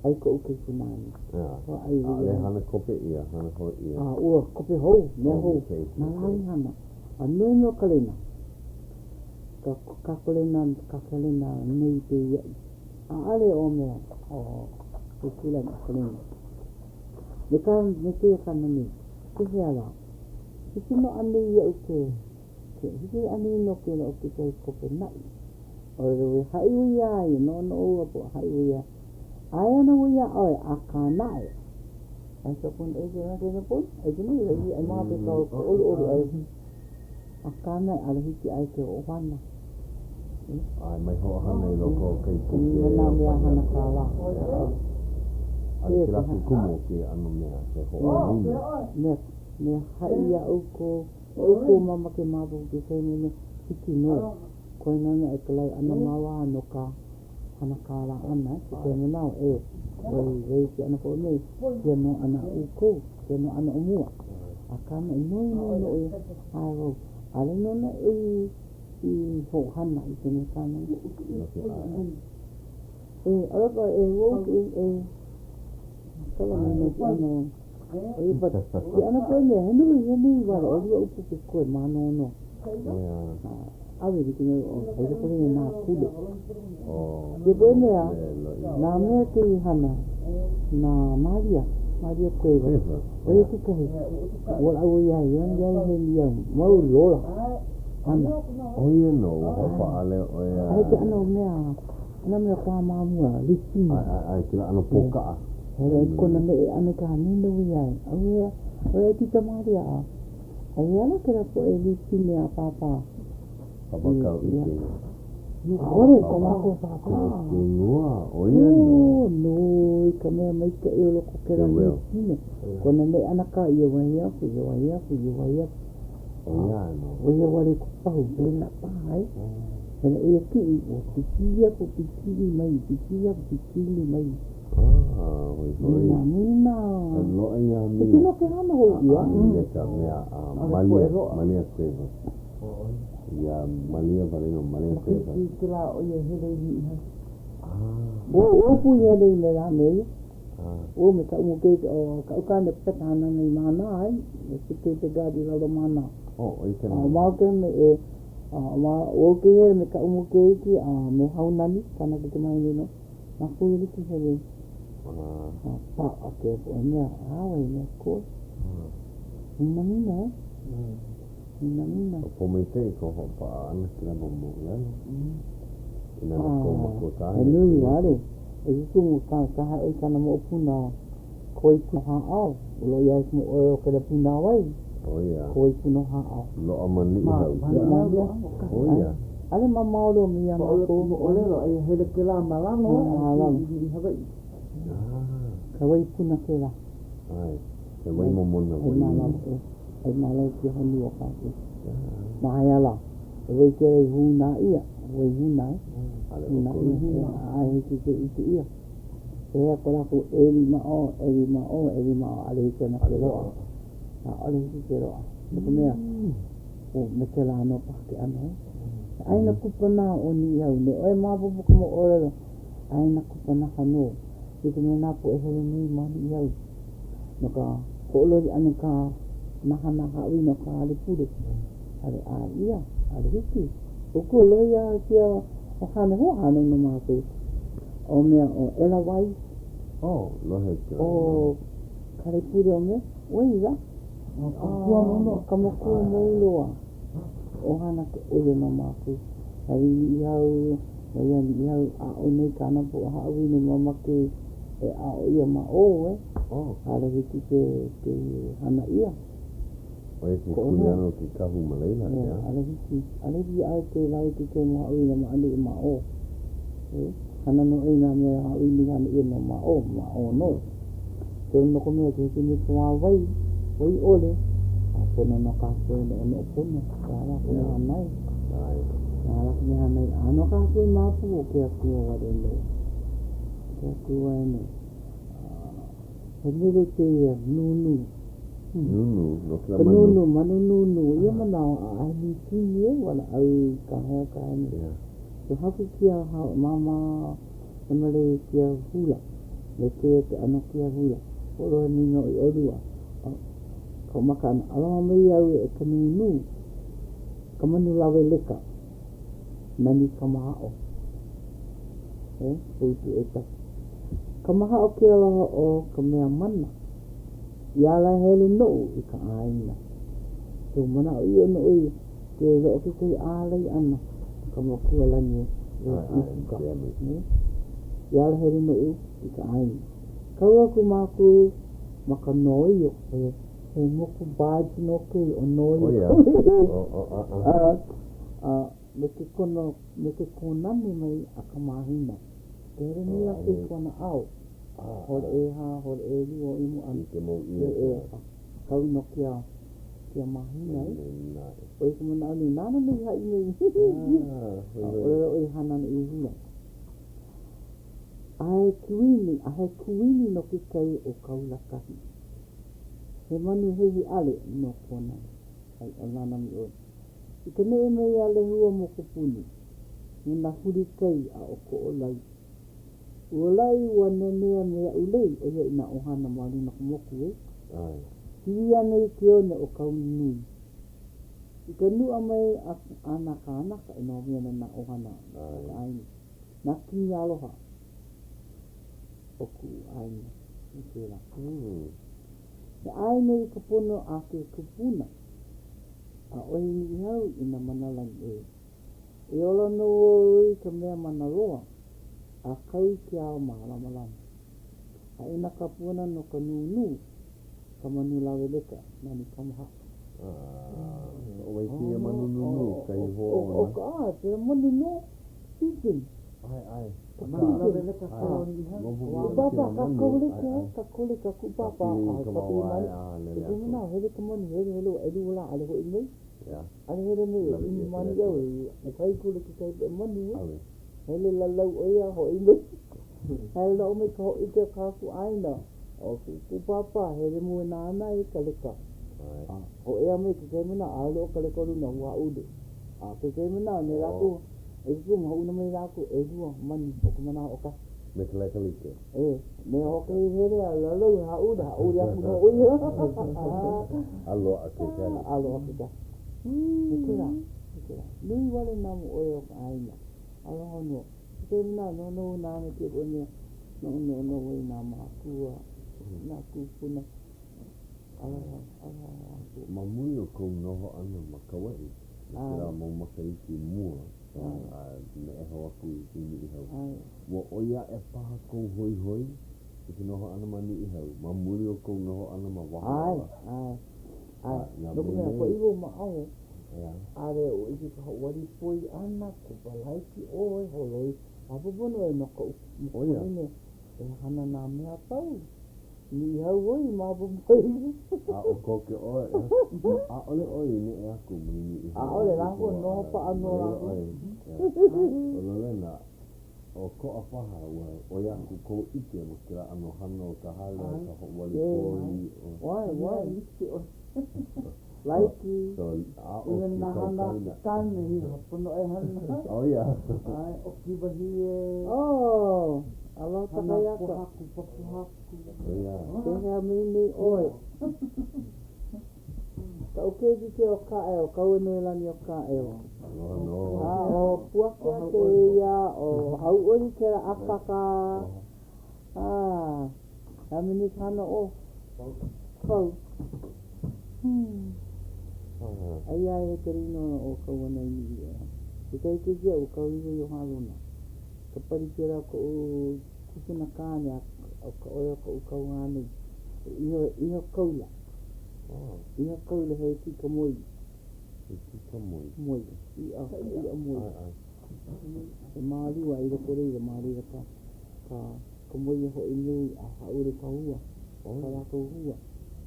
[SPEAKER 1] ʻai koʻu kaikunāne.
[SPEAKER 2] Ua ʻai ʻia. ʻAʻole hana kope ʻia, hana hou ʻia.
[SPEAKER 1] A ua kope hou, mea hou. Na lāua i hana. A nui nō ka lena. Ka, ka kalena, ka kalena nui pēia. ʻAʻole ʻo mea ʻo ke kūlana o ka luna. Me ka, me kēia kāna nui. Pehea lā? Hiki nō anei iaʻu ke. Ke hiki ʻana i no kēlā o kekahi kope naʻi. ʻŌlelo ua haʻi ua iā ia, noʻonoʻo ua poʻo haʻi ua ia, Aia nō ua iā ʻoe, akā naʻe. Ai ka pun e ke ke ka pun, ai ke nei i ai ma pe ka ka ʻoluʻolu ai. Akā naʻe, ʻaʻole hiki ai ke hoʻohana.
[SPEAKER 2] ʻAe, mai hoʻohana i loko o kai puke.
[SPEAKER 1] No nā mea hana kālā.
[SPEAKER 2] ʻAʻole kēlā ke kumu o kēia ʻano mea, he hoʻohana.
[SPEAKER 1] Mea, mea haʻi iā ʻoukou, e ʻoukou mamake mākou kekahi mau mea, hiki nō. Koe nō naʻe ka lae ʻana ma wā no ka hana kālā ʻana, ke koe manawa, e, ʻoi, wei ke ʻano koʻu nei, kia nō ʻana a ʻoukou, kia nō ʻana o mua. Akā naʻe, nui nō nō ʻoia, ʻae wau, ʻaʻole nō naʻe i, i hoʻohana i ke mea kānana. E, ʻaʻole pa, e, wau ke, e, kala mai nō ke ʻano, ʻoia but, ke ʻano koe mea, he nui, he nui wale, ʻelua upu ke koe mānoanoa. ʻAwe like me ʻo e loko nei nā pule. Ke poʻe mea, nā mea kēia hana, nā Malia, Malia Cuevas, ʻo ia kekahi, ua laʻu ia ia ia he ia mau lola hana.
[SPEAKER 2] ʻO ia nō, ua hoʻopaʻa ʻo ia.
[SPEAKER 1] Aia ke ʻano mea, nā mea kō ma mua, lipina.
[SPEAKER 2] ʻAe, ʻae, kēlā ʻano pōkaʻa.
[SPEAKER 1] Hele kona neʻe ʻana i ka nīnau ia, ʻauhea, ʻo ia Tita Malia a. Aia ala kēlā poʻe līpine a Pāpā.
[SPEAKER 2] Pāpā kau ʻike.
[SPEAKER 1] ʻAʻole ko mākou pāpā.
[SPEAKER 2] Kūlua, ʻo ia nō.
[SPEAKER 1] Ō, nō i ka mea maikaʻi o loko kēlā līpine. Kona neʻe ʻana kā ia wahi aku, ia wahi aku, ia wahi aku.
[SPEAKER 2] ʻO ia nō.
[SPEAKER 1] ʻO ia wale ko pahu, pēlā paha, e. Hele ʻo ia kiʻi, ua pikili aku, pikili mai, pikili aku, pikili mai.
[SPEAKER 2] Ah, hoihoi.
[SPEAKER 1] Mina, mina.
[SPEAKER 2] E loaʻa iā Mia.
[SPEAKER 1] Hiki nō ke hana hou ʻia.
[SPEAKER 2] A me ka mea a Malia, Malia Cuevas. Iā Malia wale nō, Malia Cuevas.
[SPEAKER 3] Hiki kēlā ʻo ia hele i Niʻihau.
[SPEAKER 2] Ah.
[SPEAKER 1] Ua, ua pū i hele i lā me ia. Ah. Ua me kaʻu mau keiki, ʻo kaʻu kāne peta hana nei Mānā ai, e security guard i lalo Mānā.
[SPEAKER 2] Oh, ʻo ia kēlā.
[SPEAKER 1] A ma ke me e, a ma, ua ke hele me kaʻu mau keiki a me Haunani, kāna kaikamahine nō. Mākou i like hele a paʻa ke poʻe mea, ʻawe mea koe. Minamina e. Minamina.
[SPEAKER 2] ʻO pōmaikaʻi ka hoʻopaʻa ʻana kēlā mau moʻolelo. Inā na kou makua kāne.
[SPEAKER 1] He nui wale. E ke kumu ka ka haʻi kana moʻopuna koi puna hāʻao. Ua loaʻa ia i ka moʻolelo o kēlā pūnāwai.
[SPEAKER 2] ʻO ia.
[SPEAKER 1] Koi puna hāʻao.
[SPEAKER 2] Loaʻa ma Niʻihau. ʻO ia.
[SPEAKER 1] ʻAʻole mamao loa me ia mākou.
[SPEAKER 3] Moʻolelo, aia hele kēlā ma lalo ma lalo i Hawaiʻi.
[SPEAKER 1] Ka wai puna kēlā.
[SPEAKER 2] ʻAe, he wai momona, wai inu.
[SPEAKER 1] Ai mālama kēia honua o kākou. Ma hea lā? He wai kēlā i hūnā ʻia, wai hūnā e.
[SPEAKER 2] ʻAʻole ʻoukou i.
[SPEAKER 1] ʻAʻole hiki ke ʻike ʻia. Pehea ko lākou ʻeli ma ʻō, ʻeli ma ʻō, ʻeli ma ʻō, ʻaʻole hiki ana ke loaʻa. ʻAʻole hiki ke loaʻa. No ka mea, ʻo me kēlā nō paha ke ʻano. He ʻāina kupanaha ʻo Niʻihau. Ne ʻoe maopopo ka moʻolelo, ʻāina kupanaha nō. Like me nā poʻe hele nei ma Niʻihau no ka hoʻololi ʻana i ka nā hana haʻawina o ka hale pule. ʻAʻole ʻae ʻia, ʻaʻole hiki. ʻO ko lohe iā kēia ʻohana hoahānau no mākou. ʻO mea ʻo Ella Wai.
[SPEAKER 2] Oh, lohe ke.
[SPEAKER 1] ʻO Kalepule o mea, ʻo ia. ʻO ka makua mau loa. ʻOhana ke ʻo ia no mākou. Hele i Niʻihau, ma ia Niʻihau, aʻo nei kāna poʻe haʻawina mamake e aʻo ʻia ma ʻō, e.
[SPEAKER 2] Oh.
[SPEAKER 1] ʻAʻole hiki ke, ke hana ʻia.
[SPEAKER 2] ʻO ia ke kuleana o ke kahu ma laila, ʻeā?
[SPEAKER 1] ʻAʻole hiki, ʻaʻole hiki iā ʻoe ke lawe ke kēia mau haʻawina ma ʻaneʻi ma ʻō. E, hana nō ʻoe i nā mea haʻawina i hana ʻia no ma ʻō, ma ʻō nō. So no ka mea, ke hiki nei ka wā wai, wai ʻole, a pono nō kākou e noʻonoʻo pono, he aha lā ka mea hana ai? He aha lā ka mea hana ai? A no kākou i maopopo ke Akua wale nō. Ke Akua wale nō. He mele kēia, nūnū.
[SPEAKER 2] Nūnū, no kēlā
[SPEAKER 1] Ka
[SPEAKER 2] manu.
[SPEAKER 1] nūnū, manu nūnū. Ia manawa, ʻaʻohe mīkini e, walaʻau i ka hea ka hea nei. So haku kia hao, māmā e mele i kia hula, me kēia ke ʻano kia hula. Hoʻolohe nui nō i ʻolua. Ka maka ʻana, aloha mai au e ka nūnū, ka manu lawe leka. Nani ka mahaʻo. E, ʻo e ka. Kamahaʻo ke aloha o ka mea mana. I ala hele noʻu i ka ʻāina. So manaʻo ʻiʻo nō ʻoe. Ke loaʻa kekahi ālai ʻana ka makualani e puka. I ala hele noʻu i ka ʻāina. Kau aku mākou ma ka noio, he moku barge nō kēia ʻo noio. A me ke kono, me ke kōnane mai a ka mahina. Ke hele nei lākou i kona ao. Holo ʻehā, holo ʻelua o ia mau ʻano. E, kau no ke ao. Kēia mahina e. ʻO ia ka manaʻo nui, nāna nō i haʻi mai. ʻAʻole ʻo ia hana ana i hula. A he kuini, a he kuini no ke kai o Kaulakahi. He manu hehi ʻale no kona ai ʻo nāna mai ʻoe. I ka neʻe mai a Lehua mokupuni, no nā huli kai a ʻo Koʻolau. Ua laʻi ua nanea me aʻu lei, ʻo ia i nā ʻohana ma luna o ka moku, e. Kiwi ana i ke one o Kaulinui. I ka nuʻa mai a nā kānaka e noho mai ana nā ʻohana o ka ʻāina, nā kini aloha o kuʻu ʻāina i kēlā. He ʻāina i ka pono a ke kupuna, ʻaʻohe Niʻihau i nā mana lani ʻē. E ola nō ʻoe i ka mea mana loa, a kau i ke ao mālamalama. Haʻina ka puana no ka nūnū, ka manu lawe leka, nani kamahaʻo.
[SPEAKER 2] ʻO wai kēia manu nūnū, kahi hoa ona?
[SPEAKER 1] ʻO ka, ʻae, kēia manu nō, pigeon.
[SPEAKER 2] ʻAe, ʻae.
[SPEAKER 1] Ka pigeon. Lawe leka ka Kuʻu pāpā, kākou like, kākou like a kuʻu pāpā, a ka pili manu. I ka manawa, hele ka manu, hele, hele, ʻelua lā, ʻaʻole hoʻi mai. ʻAʻole hele mai e ʻimi mani au e kai kula kekahi poʻe manu e. Hele lalau ʻo ia hoʻi mai. Hele loa mai ka hōʻike o kākou ʻāina. ʻO kuʻu pāpā hele mua e nānā i ka leka. A hōʻea mai kekahi manawa ʻaʻole ʻo ka leka o luna ua hāʻule. A kekahi manawa nei lākou e ke kumu hoʻouna mai lākou ʻelua manu o ka manawa hoʻokahi.
[SPEAKER 2] Me ka leka like.
[SPEAKER 1] E, me hoʻokahi hele a lalau e hāʻule, hāʻule aku nō ʻo ia.
[SPEAKER 2] A loaʻa kekahi.
[SPEAKER 1] A loaʻa kekahi. Me kēlā, me kēlā. Nui wale nā moʻolelo o ka ʻāina. Aloha nō. I kekahi manawa, noʻonoʻo nā me kēia poʻe mea, noʻonoʻo nō wau i nā mākua, nā kūpuna. Aloha, aloha lākou.
[SPEAKER 2] Ma muli o kou noho ʻana ma Kauaʻi, i kēlā mau makahiki mua, a neʻe hou aku i Niʻihau. Ua ʻoi aʻe paha kou hoihoi i ka noho ʻana ma Niʻihau ma muli o kou noho ʻana ma waho
[SPEAKER 1] ala? ʻAe, ʻae, ʻae. No ka mea, hoʻi wau ma ʻaho, ʻaʻole oʻu ʻike ka hoʻowali poi ʻana, kupa laiki ʻoe, holoi maopopo nō e no koʻu mokuʻāina e hana nā mea a pau. Niʻihau ʻoe i maopopo ai.
[SPEAKER 2] A ʻo koke ʻoe, ʻaʻole ʻoe i neʻe aku mai Niʻihau.
[SPEAKER 1] ʻAʻole lākou, noho paʻa nō lākou.
[SPEAKER 2] ʻO Lolena, ʻokoʻa paha ua ʻoi aku kou ʻike ma kēlā ʻano hana o ka hale, ka hoʻowali poi.
[SPEAKER 1] ʻAe, ʻae. Laiki, even nā hana a ke kāne, he pono e hana.
[SPEAKER 2] ʻO ia.
[SPEAKER 1] ʻAe, ʻoki wahie. Oh, aloha kakahiaka. Hana pōhaku, pōhaku.
[SPEAKER 2] ʻO ia.
[SPEAKER 1] Pehea mai nei ʻoe? Kaʻu keiki kēia ʻo Kāʻeo, Kauanoelani o Kāʻeo.
[SPEAKER 2] Aloha nō.
[SPEAKER 1] A ʻo Puakea kēia, ʻo Hauʻoli kēlā ʻAkaka. A, he mea ka hana ʻo Pau. Aia he kelino ʻo Kauanoe i Kekahi keiki aʻu kau iho i o Hālona. Ka pali kēlā o koʻu kupuna kāne a ʻo ka ʻoe o koʻu kauhānai. Iho, iho kaula. Iho kaula he kika moi.
[SPEAKER 2] He kika moi.
[SPEAKER 1] Moi. Iʻa, ka iʻa moi. He mālua i loko leila, ma laila ka, ka, ka moi e hoʻi nei a hāʻule ka hua, ka lākou hua,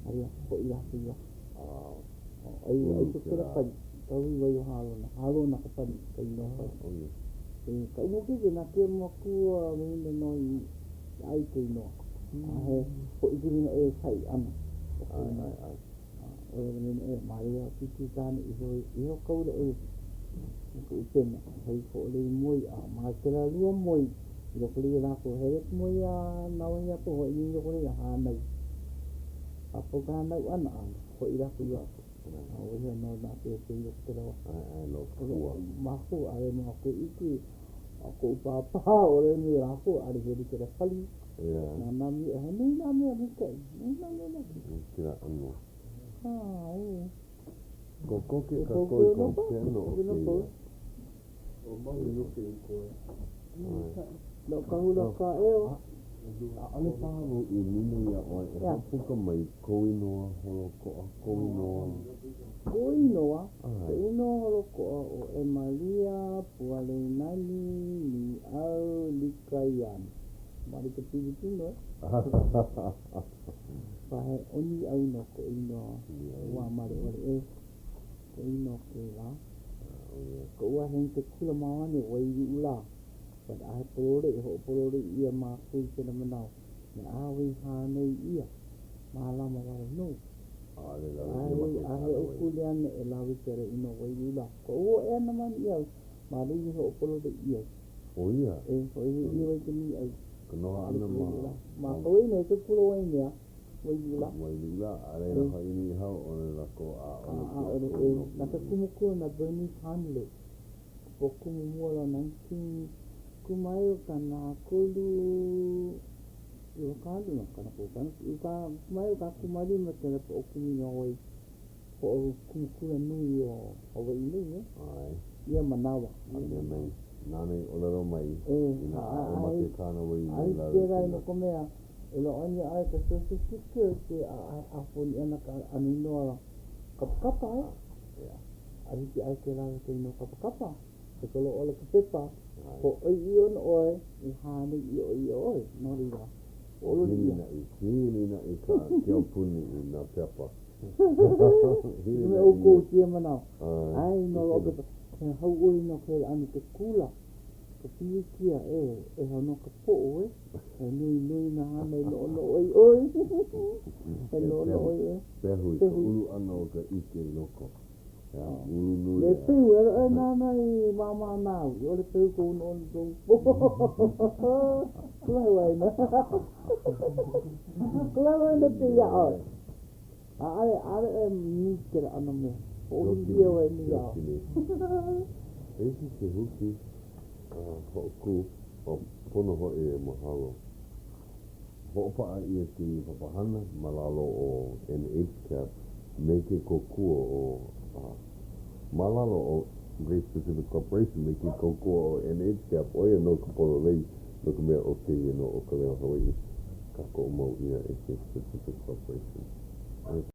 [SPEAKER 1] a ia, hoʻi lākou i waho. ʻAi, ʻai ko kēlā pali, ka hui wai o Hālona. Hālona ka pali, ka inoa pali. E, kaʻu mau keiki, na kēia makua wahine nō i ʻae i ka inoa. A he hōʻike mai nō e ka haʻi ʻana o ka inoa. ʻōlelo mai nō ʻoia, ma laila ʻo Kīkī kāne iho, iho kaula ʻoia me ka ʻupena, hei hoʻolei moi, a ma kēlā lua moi, i loko leia lākou, hele ka moi a nā wahi a pau, hoʻi mai i loko leia, hānau. A pau ka hānau ʻana, a hoʻi lākou i waho. A ʻo ia nō nā pēpē i loko kēlā wā.
[SPEAKER 2] ʻAe, ʻae, no ka pua.
[SPEAKER 1] Mākou, ʻaʻole mākou ʻike, a koʻu pāpā, ʻōlelo mai lākou, ʻaʻole hele kēlā pali.
[SPEAKER 2] Yeah.
[SPEAKER 1] Nā nā mea, he nui nā mea maikaʻi, nui nā mea maikaʻi.
[SPEAKER 2] Kēlā ʻano.
[SPEAKER 1] ʻAe.
[SPEAKER 2] Kokoke kākou i ka hopena o kēia.
[SPEAKER 1] No ka hula kāʻeo.
[SPEAKER 2] ʻAʻole paha wau i nīnau iā ʻoe e hoʻopuka mai kou inoa holokoʻa, kou inoa.
[SPEAKER 1] Koʻu inoa, koʻu inoa holokoʻa ʻo Emalia Pualeinani Niʻau Likaiana. Mali ka Pilipino e. Pahe ʻo Niʻau nō koʻu inoa wā male ʻole e. Koʻu inoa kēlā. Koʻu wā hele i ke kula ma wane Wailuʻulā. But ʻaʻahe pololei, hoʻopololei ʻia mākou i kēlā manawa. Me ʻawe i hānai ʻia, mālama wale nō.
[SPEAKER 2] ʻAʻole lawe ʻia ma ke
[SPEAKER 1] ʻAʻohe oʻu kuleana e lawe i kēlā inoa Wailuʻulā. Koʻu hōʻea ʻana ma Niʻihau, ma laila i hoʻopololei ʻia ai.
[SPEAKER 2] ʻO ia.
[SPEAKER 1] E hoʻoili ʻia wai ke Niʻihau.
[SPEAKER 2] Ka noho ʻana ma.
[SPEAKER 1] Ma Kauai nei ke kula Waimea, Wailuʻulā.
[SPEAKER 2] Wailuʻulā, a laila hoʻi i Niʻihau, ʻole lākou ʻaʻole
[SPEAKER 1] kēlā ʻaʻole, e. Na ke kumu kula na Bernice Hanley. Poʻo kumu mua loa 19 kūmāiwa 30 95 kēlā poʻo kumu i noho ai poʻo kumu kula nui o Hawaiʻi nei, e.
[SPEAKER 2] ʻAe.
[SPEAKER 1] Ia manawa.
[SPEAKER 2] A mea mai, nāna i ʻōlelo mai, inā ʻaʻole ma ke kānāwai i
[SPEAKER 1] ʻAe
[SPEAKER 2] lawe
[SPEAKER 1] kēlā no ka mea, e loaʻa nei ʻae ka Social Security a ʻae ʻāponi ʻana ka ʻano inoa kapakapa, e. A hiki ʻae ke lawe ka inoa kapakapa, e ka loaʻa ʻole ka pepa, hōʻoiʻiʻo nō ʻoe i hānai ʻiʻo ʻia ʻoe, no laila, hoʻololi ʻia.
[SPEAKER 2] Hilinaʻi, hilinaʻi ka ke aupuni i nā pepa.
[SPEAKER 1] Hilinaʻi. Me ʻoukou i kēia manawa. ʻAe nō loaʻa pepa. He hauʻoli nō kēlā ʻano ke kula, ka pilikia, e, ʻeha nō ka poʻo, e. He nui nui nā hana e noʻonoʻo ai ʻoe. He noʻonoʻo e.
[SPEAKER 2] Pehu i ka ulu ʻana o ka ʻike i loko. Ea, ulu nui
[SPEAKER 1] Me pehu, e ʻoe nānā i māmā nāu, i ʻole pehu kou noʻonoʻo. Kulahi waena. Kulahi waena kēia ʻoe. ʻAʻole, ʻaʻole ʻoe need kēlā ʻano mea. Hoʻohuli ʻia ʻoe e Niʻihau.
[SPEAKER 2] Hiki ke huki a hoʻokū, a pono hoʻi e mahalo. Hoʻopaʻa ʻia kēia papahana ma lalo o NHCAP me ke kōkua o ma lalo o Grace Pacific Corporation me ke kōkua o NHCAP, ʻo ia nō ka pololei no ka mea ʻo kēia nō ʻo Ka Leo Hawaiʻi kākoʻo mau ʻia e Grace Pacific Corporation.